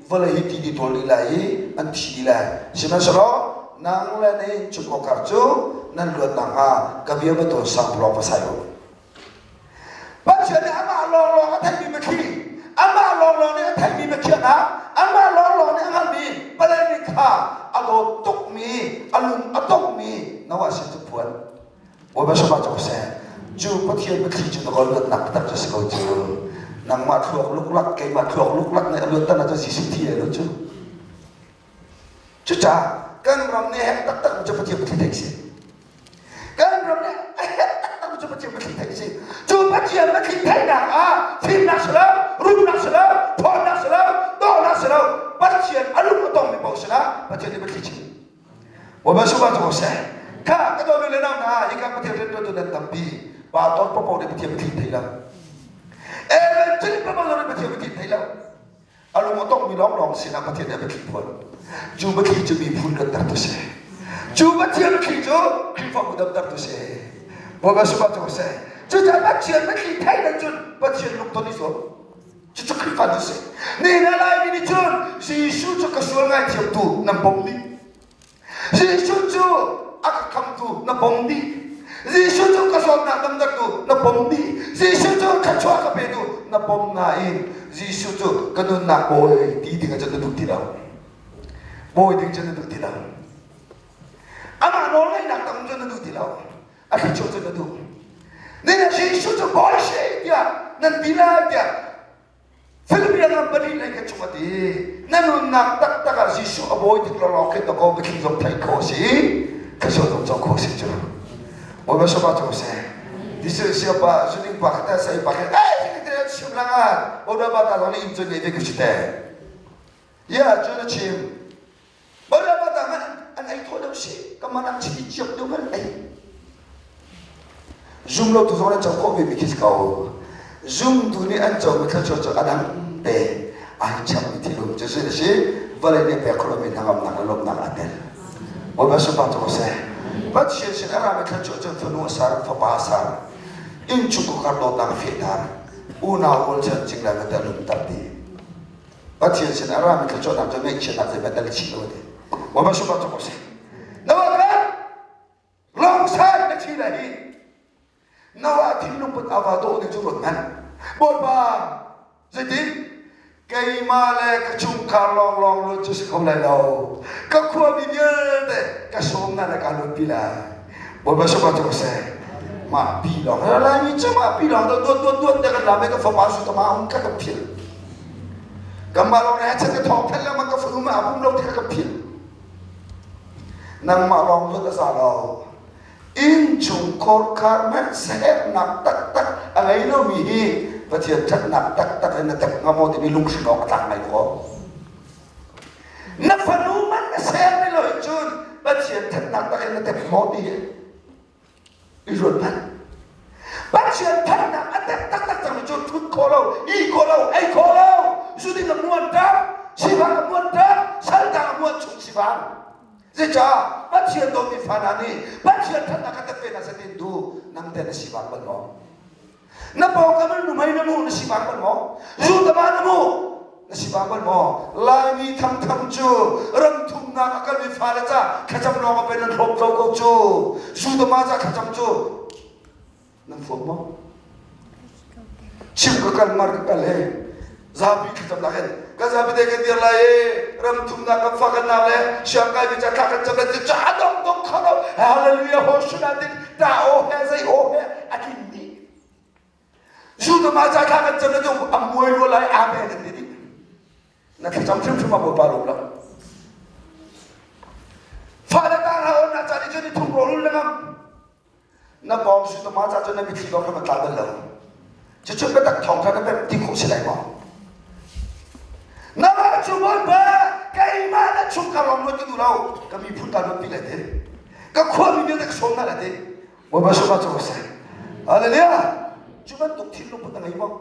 vawlei hi ti dih tawl dih lai i an thi dih lai. Sihmanhsehlaw nang le na innchungkhar cu nan luat nakhnga ka bia va tawn sang lawng va sai u. Pathian nih amah lawnglawng a theihmi biathli, amah lawnglawng nih a theihmi biakhiahnak, amah lawnglawng nih a hngalhmi Palani kha a dawt tukmi, a lung a tongmi Noah sin cu phuan. Bawipa sapa cu seh. Cu Pathian biathli cu na kawl luatnak taktak cu si ko cu. Nangmah thluak luklak, keimah thluak luklak nih a luatter cu Jesuh thi ai lo cu. Cucaah kan ram nih herh taktak cu Pathian biathli theih si. Kan ram nih a herh taktak cu Pathian biathli theih si. Cu Pathian biathli theihnak ah fimnak si lo, rumnak si lo, ṭhawnnak si lo, dawhnak si lo, Pathian a lung a tongmi paoh sinah Pathian nih biathli chim. Bawipa sungah cu ko seh. Kha ka dawmi le nau hna, hika Pathian rianṭuantu nan tampi. Pastor paohpaoh nih Pathian biathli thei lo. Evangelist paohpaoh nih Pathian biathli thei lo. A lung a tongmi lawnglawng sinah Pathian nih a biathli phuan. Cu biathli cu miphun luattertu si. Cu Pathian biathli cu Khrihfabu damtertu si. Bawipa sungah cu seh. Cucaah Pathian biathli theih lo cun Pathian lungton i zuam. Cucu Khrihfa cu si. Nihin ah Laimi nih cun Jesuh cu ka sual ngaithiamtu nan bawmh dih. Jesuh cu a ka khamtu na pom dih. Jesuh cu ka zawtnak damtertu na pom dih. Jesuh cu thluachuah ka petu na pom nain Jesuh cu ka nunnak bawi ti ding ah cun na duh ti lo. Bawi ding cun na duh ti lo. Amah nawlngeihnak tam cun na duh ti lo. A thluachuah cun na duh. Nina Jesuh cu bawi si tiah nan ti lai tiah Philippine ram pahnih lei ka chung a ti. Na nunnak taktak ah Jesuh a bawi tik lawnglawng khin dakaw biathli zong theih khawh si, thluachuah zong co khawh si cu. Bawipa sapa cu seh. Jesuh siapa zuning pa kha sai pa kha eh te chim langan. Bawipa ta zong nih in cun ngei ve ka si te. Ya cu na chim. Bawipa ta man an ei thaw deuh si. Ka man an chiti ciap deuh man ei. Zum lo tu zong an co khawh ve mi khi si ko. Zumtu nih an co mi thluachuah cu a dang te ai chap mi thil um cu si si vawlei nih pek kho lomi hnangamnak le lawmhnak aa tel. Bawipa sunpar cu ko seh. Pathian sin a rami thluachuah cu fanu a ser, fapa a ser. Innchungkhar dawtnak a fehter. Unau rualchan cingla vialte a lumter dih. Pathian sin a rami thluachuahnak cu ngaihchiatnak zei tel chih lo ti. Bawipa sungah cawk ko seh. Noah kan lawngsan na thi le hi Noah thinlung put ava dawh ding cu ruat hmanh. Bawipa zeitin keimah le ka chungkhar lawnglawng luat cu si kho lai lo. Ka khuami vialte ka sawm hna le ka luatpi lai. Bawipa sungah cawk ko seh. Mah pi lawng Laimi cu mah pi lawng dawt dawt dawt te kan lam i ka fapa su tama um ka ka philh. Kanmah lawng nih chan ka thawng thanh lengmang ka fanu mah a pum lo ti kha ka philh. Nangmah lawng luat a za lo. Innchung khorkhar hmanh saherhnak taktak a ngei lomi hi Pathian ṭhatnak taktak in na tep hnga maw timi lunghrin awk a tlak ngai ko. Na fanu man na ser ni lo cun Pathian ṭhatnak tak in na tep maw ti hi i ruat hmanh. Pathian thannak a tek taktak cang cu thut khawh lo, ih khawh lo, ei khawh lo, zu ding a muan tak, sivang a muan tak, saltang a muan chung sivang. Zeicah Pathian dawtmi fa hna nih Pathian thannak a tek ve hna setin tu nang te na sivang bal maw? Na pawngkam in numei na mu na sivang bal maw? Zu tama na mu na sivang bal maw? Laimi thangthang cu ram thumnak a kalmi fale ca thlacam lawng a pe nan hlawm ko ko cu. Zu tama ca thlacam cu nan fuam maw? Chim ka kal mar ka kal he zapi thlacam nak in kan zapi te kan dir lai i ram thumnak kan fa kan nau le siangkai mi ca thla kan cam le ca dong dong kho lo hallelujah hoshuna din ta o he zai o he a tlin dih Judah ma ca thla kan cam le tu a muai lo lai amen an ti dih na thlacam hrimhrim a bawipa lawm lo fale ta ra on na ca ni cu ni thum rawlul na ngam na pawng su tama ca cun na mitthli bak kha tla bal lo cucu biatak thawng kha na pemh ti khawh si lai maw na mah cu bawipa keimah na chungkhar lawng luat ka duh lo ka miphun ka luat pi lai ti ka khuami vialte ka sawm hna lai ti bawipa sungah cu ka si hallelujah cu bantuk thinlung put na ngei maw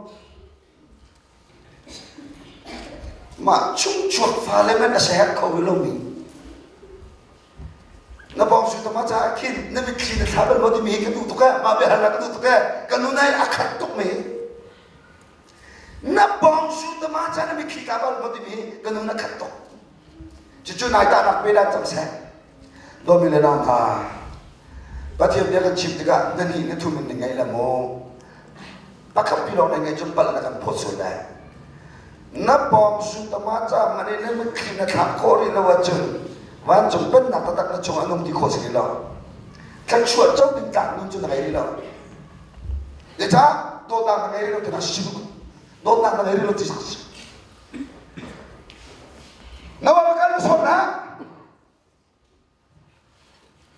Mah chungchuak fale hmanh a ser kho rih lomi na bawng su tama caah khin na mitthli na thla bal maw timi hi ka duh tuk eh mah biahalnak ka duh tuk eh ka nu nai a khat tuk mi na bawng su tama ca na mitthli tla bal maw timi hi ka nu na khat tuk cucu nai tahnak pe dan cang seh Dawmi le nau hna, Pathian bia kan chim tikah na nih na thum in na ngei la maw? Pakhat pi lawng na ngei cun palh na kan phawt sual lai. Na pawng sutama ca man in na mitthli na thlak khawh rih lo ahcun vancung pennak taktak na chung a nung ti khawh si rih lo. Thluachuah co ding tlak nun cu na ngei rih lo. Zeicah dawtnak na ngei rih lo ti na si Dawtnak na ngei rih lo ti si. Na wa kal na sawt na.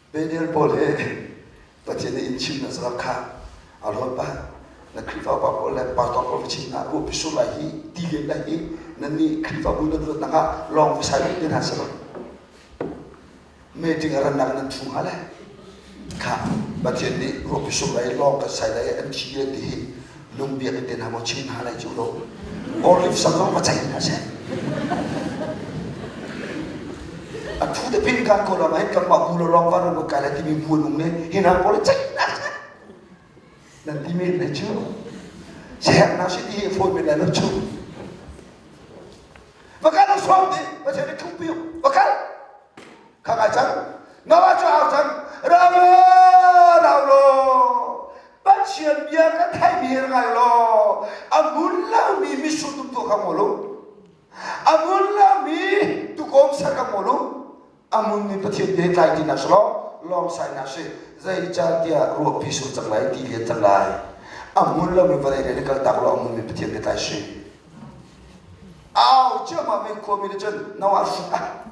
Daniel pawl hi Pathian nih in chim na zalak kha a hlawn pah. Na Khrihfa upa pawl le pastor pawl va chim hna, ruahpi sur lai hi, ti len lai hi, nan nih Khrihfabu nan ruat nak ah lawng va sai te hna seh law. Meeting a rannak nan thu hnga le kha Pathian nih ruahpi sur lai lawng kan sai lai an thi le ti hi lungbiak in te hna maw chim hna lai cu lo. Olive sang zong va ceih hna seh. A thu te pin kan ko lam ah hin kanmah bu lo lawng van ran kai lai timi bu an um ne hi hna pawl ceih hna seh. Nan ti men lai cu. Siaherhnak si ti hi fawi men lai lo cu. Va kal u sawm ti Pathian nih thukpi u. Va kal. Kha ngai cang. Noah cu au cang. Rau law, rau law. Pathian bia ka theihmi hi ngai law. A ngun lomi mitsur tum tu kha ngol u. A ngun lomi tukawm ser kha ngol u. A ngunmi Pathian bia hi tlai ti na si law, lawng sai na si. Zeicahtiah ruahpi sur cang lai, ti lian cang lai. A ngun lomi vawlei le kal tak law a ngunmi Pathian bia tlai si. Au ciammam i khuami nih cun Noah hrut ah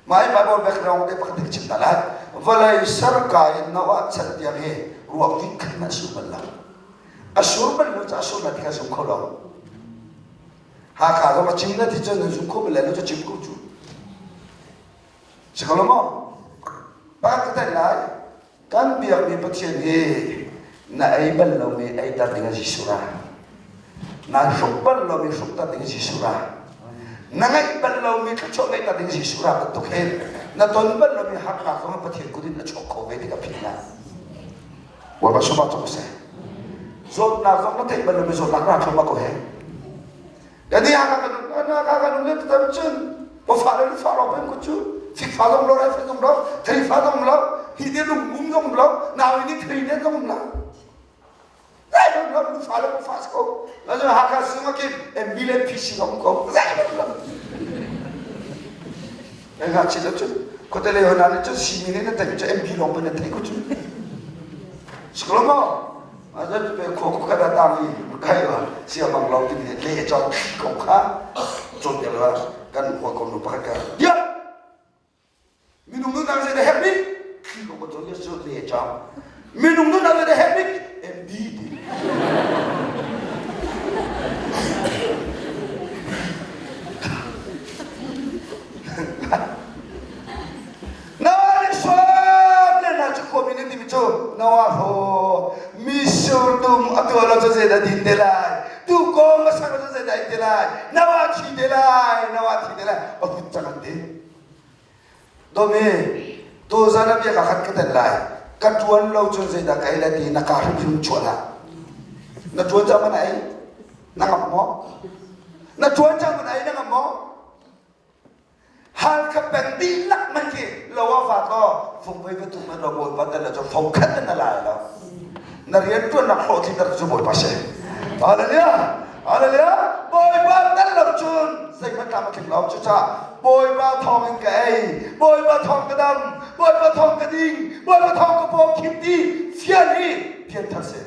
mah hi Bible background te pakhat ka chim ta lai. Vawlei serka in Noah chan tiang hi ruah vit khat hmanh sur bal lo. A sur bal lo caah sur lai ti kha zum kho lo. Hakha zong a cim na ti cun nan zum kho bal lai lo cu cim ko cu. Si kho lo maw? Pakhat ka tanh lai. Kan biakmi Pathian hi na ei bal lomi eiter ding a Jesuh ra. Na hruk bal lomi hrukter ding Jesuh ra. Na ngeih bal lomi thluachuah ngeihter ding Jesuh ra bantuk hin na ton bal lomi harnak zong Pathian kut in a chuak kho ve tik a philh lai. Bawipa sungah cu seh. Zawtnak zong na theih bal lomi zawtnak ra thluahmah ko he. Kan i haka kan um. Na ka kan um le tam cun pafa le fa lo pen ko cu fikfa zong lo rai zong lo thei fa zong lo hi te lung um zong lo nau ni thei ne zong lo Zai lo lo fa le fa ko. Na cu Hakha sung a kim MB le PC zong ko. Zai lo lo. Na nga chi lo cu khuate le hona ne cu simi ne na tai cu MB lawng pa na thei ko cu. Siklo mo. A zan pe kho ko kada tang i kai wa sia mang lo ti ni le chong ko kha chon te lo kan ho ko nu pakhat ka. Ya. Minung nunnak zei dah herh bik? Thli ko ko Jesuh le cang. Minung nunnak zei dah herh bik? MD ti. Noah nih suam le na cu khuami nih timi cu Noah ho misur dum a tuah lo cu zei dah din te lai tu kong a sang lo cu zei dah in te lai Noah thi te lai Noah thi te lai a hut cang an ti Dawmi, tuzan ah bia ka khat ka ten lai. Ka ṭuan lo cun zeidah ka ei lai ti na kaa hrimhrim chuah hlah. Na ṭuan cang man ei? Na ngamh maw? Na ṭuan cang man ei na ngamh maw? Halkha peng dihlak man khi lo ah faat law fungvei pathum man lo bawipa tel lo cu fongkhat in na lai lo. Na rian ṭuannak hlawhtlinter cu bawipa si. Hallelujah! Hallelujah! Bawipa tel lo cun zeihmanh tlam a tling lo. Cucaah Bawipa thawng in ka ei, Bawipa thawng ka dam, Bawipa thawng ka ding, Bawipa thawng ka paw khim ti fian hi pianthar si.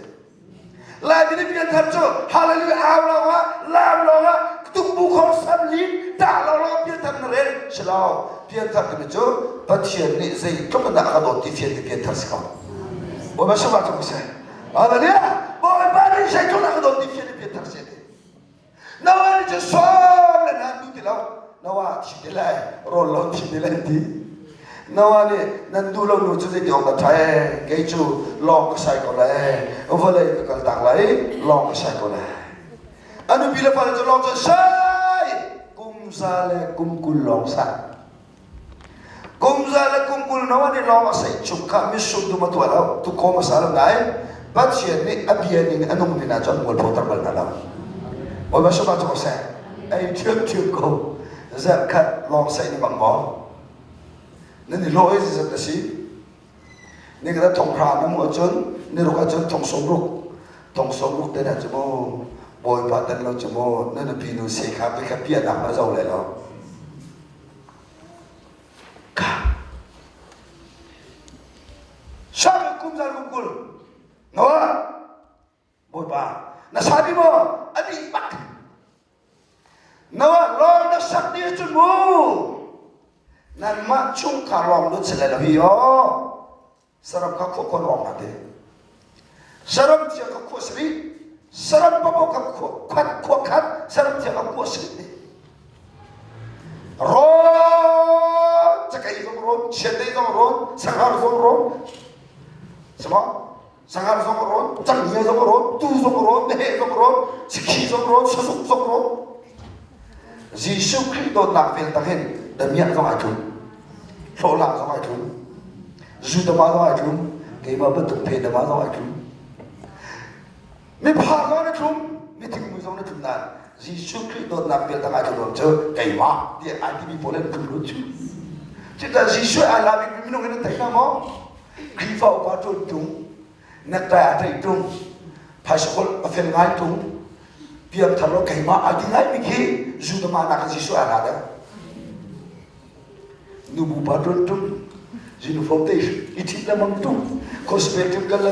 Laimi nih pianthar cu hallelujah au lawng ah, laam lawng ah, tumbu khor sam lin, tah lawng lawng ah pianthar na rel si lo. Pianthar timi cu Pathian nih zeitluk in dah a ka dawt ti fian hi pianthar si ko. Bawipa sungah cung seh. Hallelujah! Bawipa nih zeitluk in a ka dawt ti fian hi pianthar si ti. Noah nih cun sawm le nan duh ti lo. Noah thi te lai, rawl lo thi te lai ti. Noah nih nan duh lo nu cu zeiti awk dah ṭha ee, kei cu lawng ka sai ko lai, vawlei ka kal tak lai, lawng ka sai ko lai. A nupi le fale cu lawng cu sai, kum za le kum 20 lawng sai. Kum za le kum 20 Noah nih lawng a saih chung kha mitsur dum a tuah lo, tuukawm a sa lo nain Pathian nih a bia ning a nung mi hna cu an mualphoter bal hna lo. Bawipa sungah cu seh, ei ṭhiamṭhiam ko. Zarh khat lawng saih na bang maw? Nan i hlawh i zeizat na si? Ni khat thong hra na hmuh ahcun ni ruk ahcun thong sawm ruk. Thong sawm ruk te hna cu mu Bawipa tel lo cu mu na nupi nu se kha kha piahnak ma zo lai lo. Sang kum zal kum 20 Noah Bawipa na sa di maw a dih bak Noah lawng na sak dih cun mu nanmah chungkhar lawng lut si lai lo hi aw Saram kha khua khuan awk te. Saram thia kha khua sari. Saram papo kha khua khat khua khat. Saram thia kha khua sari te. Rawn cakei zong rawn, chiatei zong rawn, sanghar zong rawn. Sama sanghar zong rawn, canghngia zong rawn, tu zong rawn, meheh zong rawn, sikhi zong rawn, sazuk zong rawn. Jesuh Khrih dawtnak vel tak hin damiah zong ai tlum. Hlawhhlang zong ai tlum. Zu dama zong ai tlum. Keimah bantuk phe dama zong ai tlum. Miphar zong na tlum, mithing mui zong na tlum nain Jesuh Khrih dawtnak vel tak ai tlum cu keimah tiah ai timi pawl an tlum lut cu. Cucaah Jesuh ai la bikmi minung in an thei hna maw? Khrihfa upa ṭuan tung, necktie aa ṭaih ṭung, phaisa holh a fel ngai ṭung, piangthar lo keimah ai ti ngaimi khi Judah nak Jesuh aa la deuh. Nubu pa ṭuan ṭung, uniform te i ṭhit lengmang ṭung, gospel ṭim kal le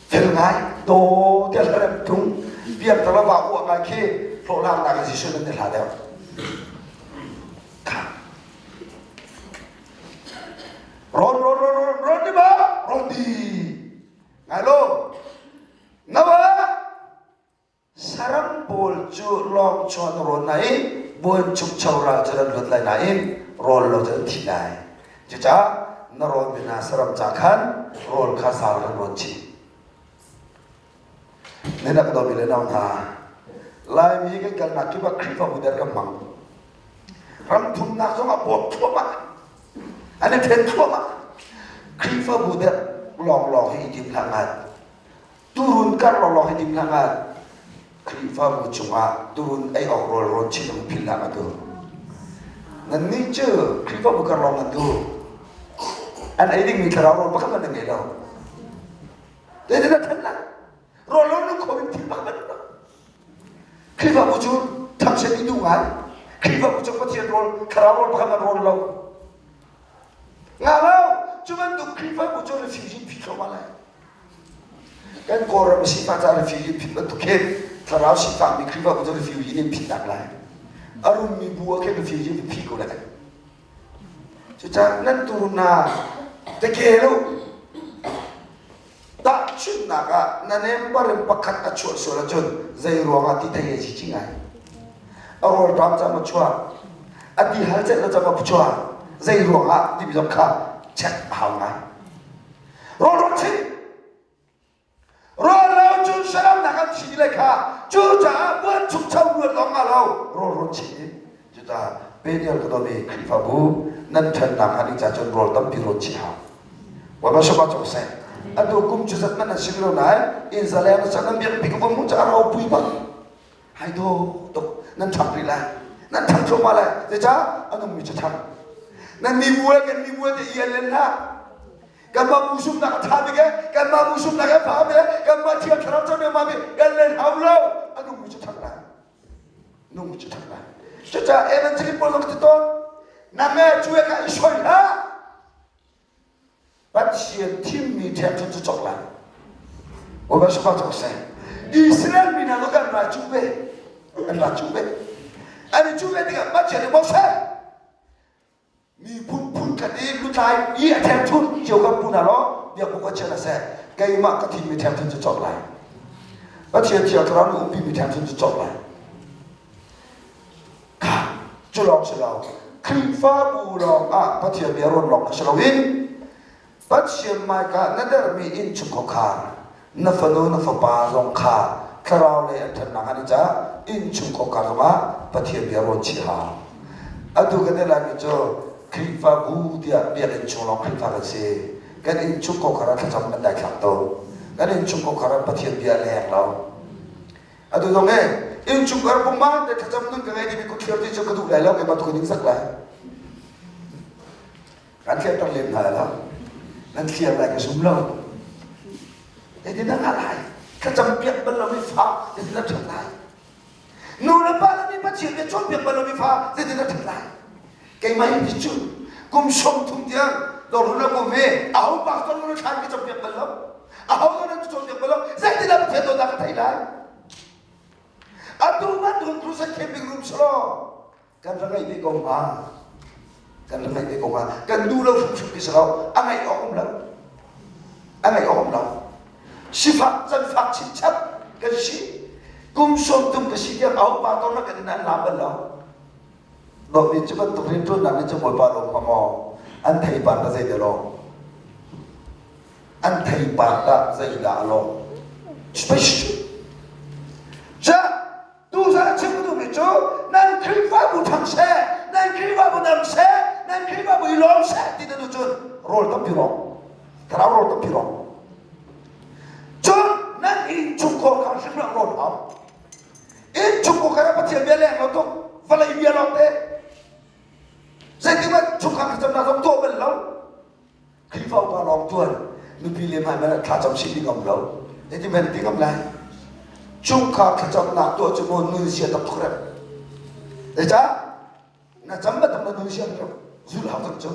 fel ngai, daw te hlarem ṭung, piangthar lo va uah ngai khi hlawhhlang nak Jesuh nan i hla deuh. Rawn rawn rawn rawn rawn di ba rawn di ngai lo nawa saram pawl cu lawng chuan rawn na i buan chukcho ral cu nan luat lai nain rawl lo cu an thi lai cucaah na rawn mi hna saram ca khan rawl kha sal kan rawn chih Nan rak domi le nau hna, Laimi kan kalnak kip ah Khrihfabu der kan hmang. Ram thumnak zong ah bawt thluahmah. An i then thluahmah. Khrihfabu der lawnglawng hi i tim hlah ngat. Turun kar lawnglawng hi tim hlah ngat. Khrihfabu chungah turun ei awk rawl rawn chin um philh hlah atu. Nannih cu Khrihfabu kar lawng nan duh. An ei dingmi thlarau rawl pakhat hmanh nan ngei lo. Zeitin na than lai? Rawl lo nu kho in thil pakhat hmanh lo. Khrihfabu cu thangchiat i duh ngai. Khrihfabu cu Pathian rawl, thlarau rawl pakhat hmanh rawl lo. Nga lo, cu bantuk Khrihfabu cu refugee phi thluahmah lai. Kan Kawlram sifah caah refugee phit bantuk khin thlarau sifakmi Khrihfabu cu refugee nih phitnak lai. A rummi bu ah khin refugee an phi ko lai. Cucaah nan tur hna tekel u. Tahchunhnak ah na member in pakhat a chuah sual ahcun zei ruangah ti thei a si ci ngai. A rawlṭam cam a chuah, a ti hal celh lo cam a chuah, zei ruangah timi zong kha check a hau ngai. Rawl rak chim. Rawl lo cun saramnak an thi lai kha cucaah buan chukcho ruat lawng nga lo rawl rawn chim i cucaah Peniel ka dawmi Khrihfabu nan ṭhannak hnga ding ca cun rawl tampi rawn chih hau. Bawipa sungah cawk seh. Atu kum cu zat man an sim lo nain inn zaleng na cang nan biakpi ka vung hmuh cu a ropui bak. Hai dawh tuk nan ṭhang rih lai. Nan ṭhang thluahmah lai. Zeicah a nungmi cu ṭhang. Nan mibu le kan mibu te i len hlah. Kanmah bu zumhnak a ṭha bik e, kanmah bu zumhnak a pha bik e, kanmah thiang thlarau cang mah bik kan len hau lo. A nungmi cu ṭhang lai. Nungmi cu ṭhang lai. Cucaah evangelist pawl zong ti tawn. Nang e cu e kha i soi hlah. Pathian thimmi ṭhiangṭhunh cu cawk lai. Bawipa sifak cawk seh. Israel mi hna cu kan ra cu ve. An ra cu ve. An i cu ve tikah Pathian nih Moses miphun phunkhat i lutlai i a ṭhiangṭhunh cio kan pu hna law biakbu ka chiah hna seh. Keimah ka thimmi ṭhiangṭhunh cu cawk lai. Pathian thiang thlarau nih umpimi ṭhiangṭhunh cu cawk lai. Kha cu lawng si lo. Khrihfabu lawng ah Pathian bia rawn lawng si loin Pathian hmaika na dermi innchungkhar kha na fanu na fapa zong kha thlarau lei an ṭhatnak an i cah innchungkhar zongah Pathian bia rawn chih hau. Atu kan i laimi cu Khrihfabu tiah biakinn chung lawng Khrihfa kan si. Kan innchungkhar ah thlacam kan daithlak to. Kan innchungkhar ah Pathian bia a leng lo. Atu zong e innchungkhar pumpak te thlacam nun ka ngei timi kut thlir ti cu ka duh lai lo keimah tu ka ning sak lai. Kan thliarter lem hna lo. Nan thliar lai ka zum lo. Zeitin dah ngah lai? Thlacam piak bal lomi fa zeitin dah ṭhat lai? Nu le pa le mi Pathian bia cawnpiak bal lomi fa zeitin dah ṭhat lai? Keimah hi ti cu kum 30 tiang dawrhun a kum i aho pastor nu thlan ka cawnpiak bal lo. Aho nan cawnpiak bal lo. Zeitin dah Pathian dawtnak ka theih lai? Atu bantuk crusade camping room selaw kan ra ngaih ve ko hnga kan ra ngaih ve ko hnga kan duh lo hrimhrim ti si lo a ngaih awk um lo a ngaih awk um lo sifak canfak chinchap kan si kum 30 ka si tiang aho pa ton kan in an lam bal lo dawtmi cu bantuk rianṭuannak nih cu bawipa lawm hnga maw an theipar ta zei dah lawm an theipar dah zei dah a lawm Ca tuzan a chim duhmi cu nan Khrihfabu ṭhang seh, nan Khrihfabu dam seh, nan Khrihfabu i lawm seh ti na duh cun rawl tampi rawng, thlarau rawl tampi rawng. Cun nan innchungkhar kha hrimhrim rawl hau. Innchungkhar kha Pathian bia leng lo tuk, vawlei bia lawng te. Zeitik chungkhar thlacamnak zong tuah bal lo. Khrihfa upa lawng tuan nupi le hmai hmanh thlacam si ding um lo. Zeitin hmanh ding um lai. Chungkhar thlacamnak tuah cu maw nun sia tak tuk rem. Zeicah? Na cam bantuk na nun sia tuk zul hau tak cu.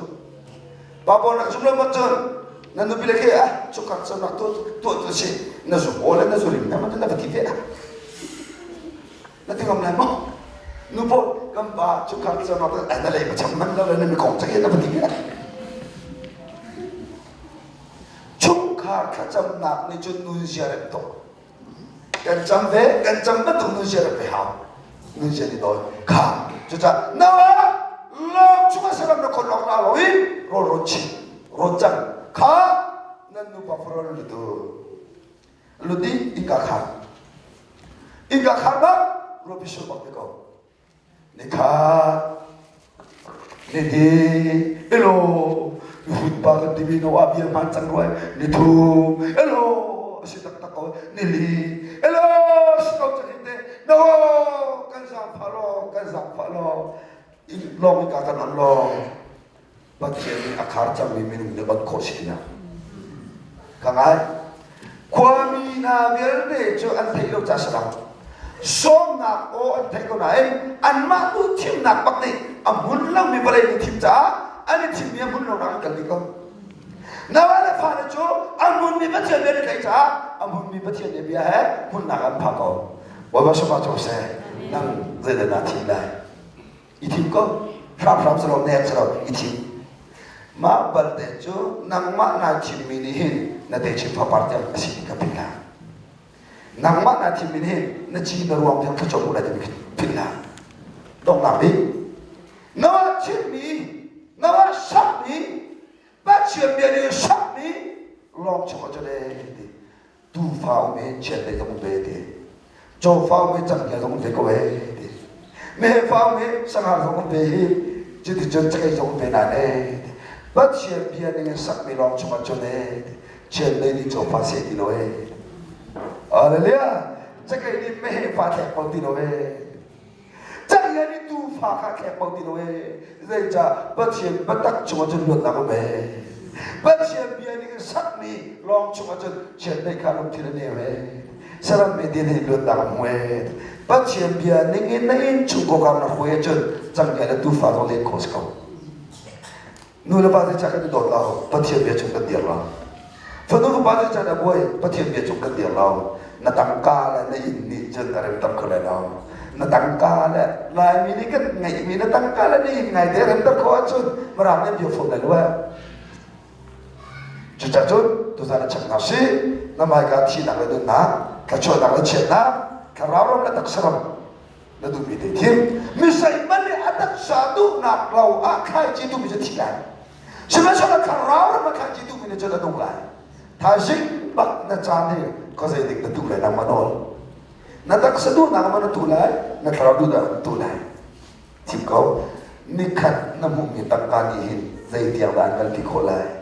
Pa pawl nak zum lo mat cun na nupi le ke ah chungkhar thlacamnak tuah tuah tu si na zum aw le na zurim na man na va ti ve ah. Na ti ngam lai maw? Nu pawl kan pa chungkhar thlacamnak na lei ma cham man lo le na mi kong cak na va ti ve ah. Chungkhar thlacamnak nih cun nun zia rem tuk. Kan cam ve, kan cam bantuk nun zia rem ve hau. Nun zia nih dawi. Kha, cucaah Noah lawng chungah saram na khon awk la lo in rawl rawn chin, rawn cang. Kha, nan nupa farol lutu. Luti innka khar. Innka khar bak, ruapi sur bak te ko. Nikhat, nihnih, elo, mihut pa kan timi no ah bia hmaan cang rua nithum, elo, a si taktak ko, nili, elo, si ko cang te. lawng Pathian nih a khar cangmi minung nih on khawh si tiah ka ngai. Khuami hna vialte cu an theih lo ca si lo. Sawmnak aw an theih ko nain anmah tu thimnak bak nih a hmun lomi vawlei nih thim caah an i thimmi a hmun lonak an kal dih ko. Noah le fale cu a hmunmi Pathian bia an i tlaih caah a hmunmi Pathian nih bia he hmunnak an phak ko. Bawipa sungah cu seh nang zeidah naa thim lai? I thim ko. Hramhram si lo, nek si lo, i thim. Mah balte cu nangmah naa thimmi nih hin na techin fapar tiang a si ti ka philh hlah. Nangmah naa thimmi nih hin na ci na ruang tiang thluachuah hmuh lai timi philh hlah. Donghnak bik, Noah thimmi, Noah sakmi, Pathian bia nih sakmi lawng chung ah cun ee ti. Tuufa um i chiandeih zong um ve ti. Cawfa um i canghngia zong um ve ko ee ti. Mehfa um i sanghar zong um ve hi cuticun cakei zong um ve nain ee ti. Pathian bia ning in sakmi lawng chungah cun ee ti. Chiandeih nih cawfa seh ti lo ee. Hallelujah! Cakei nih meheh fa thlek ko ti lo ee. Canghngia nih tuufa kha thlek ko ti lo ee. Zeicah Pathian biatak chungah cun luatnak um ee. Pathian bia ning in sakmi lawng chungah cun chiandeih kha lungthin a nem ee. Saram he din he luatnak a hmu ee. Pathian bia ning in na inn chung kokam na hruai ahcun canghngia le tuufa zong len khawh si ko. Nu le pa zeicah kan i dawt lo? Pathian bia chung kan dir lo. Fanu fapa zeicah na buai? Pathian bia cung kan dir lo. Na tangka le na inn nih cun a remter kho lai lo. Na tangka le Laimi nih kan ngeihmi na tangka le na inn ngaite a remter khawh ahcun Mirang nih an bia fawn lai lo eh. Cucaah cun tuzan a chak hna sih na hmaika thihnak le nunnak, thluachuahnak le chiatnak, thlarau ram le taksa ram na duhmi te thim misei man nih a taksa duhnak lo ah thlaici duhmi cu thi lai sihmanhsehlaw thlarau ram ah thlaici duhmi nih cun a nung lai thaizing bak na caan hi khuazei dik na tuh lai nangmah nawl na taksa duhnak ma na tuh lai na thlarau duhnak na tuh lai thim ko nikhat na hmuhmi tangka nih hin zei tiang dah an kalpi khawh lai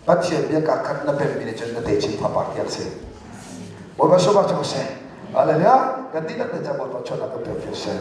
Pathian bia ka khat na pemmi nih cun na techin fapar tiang si Bawipa sungah cu seh Hallelujah kan dihlak te ca Bawipa chawnak kan pek seh.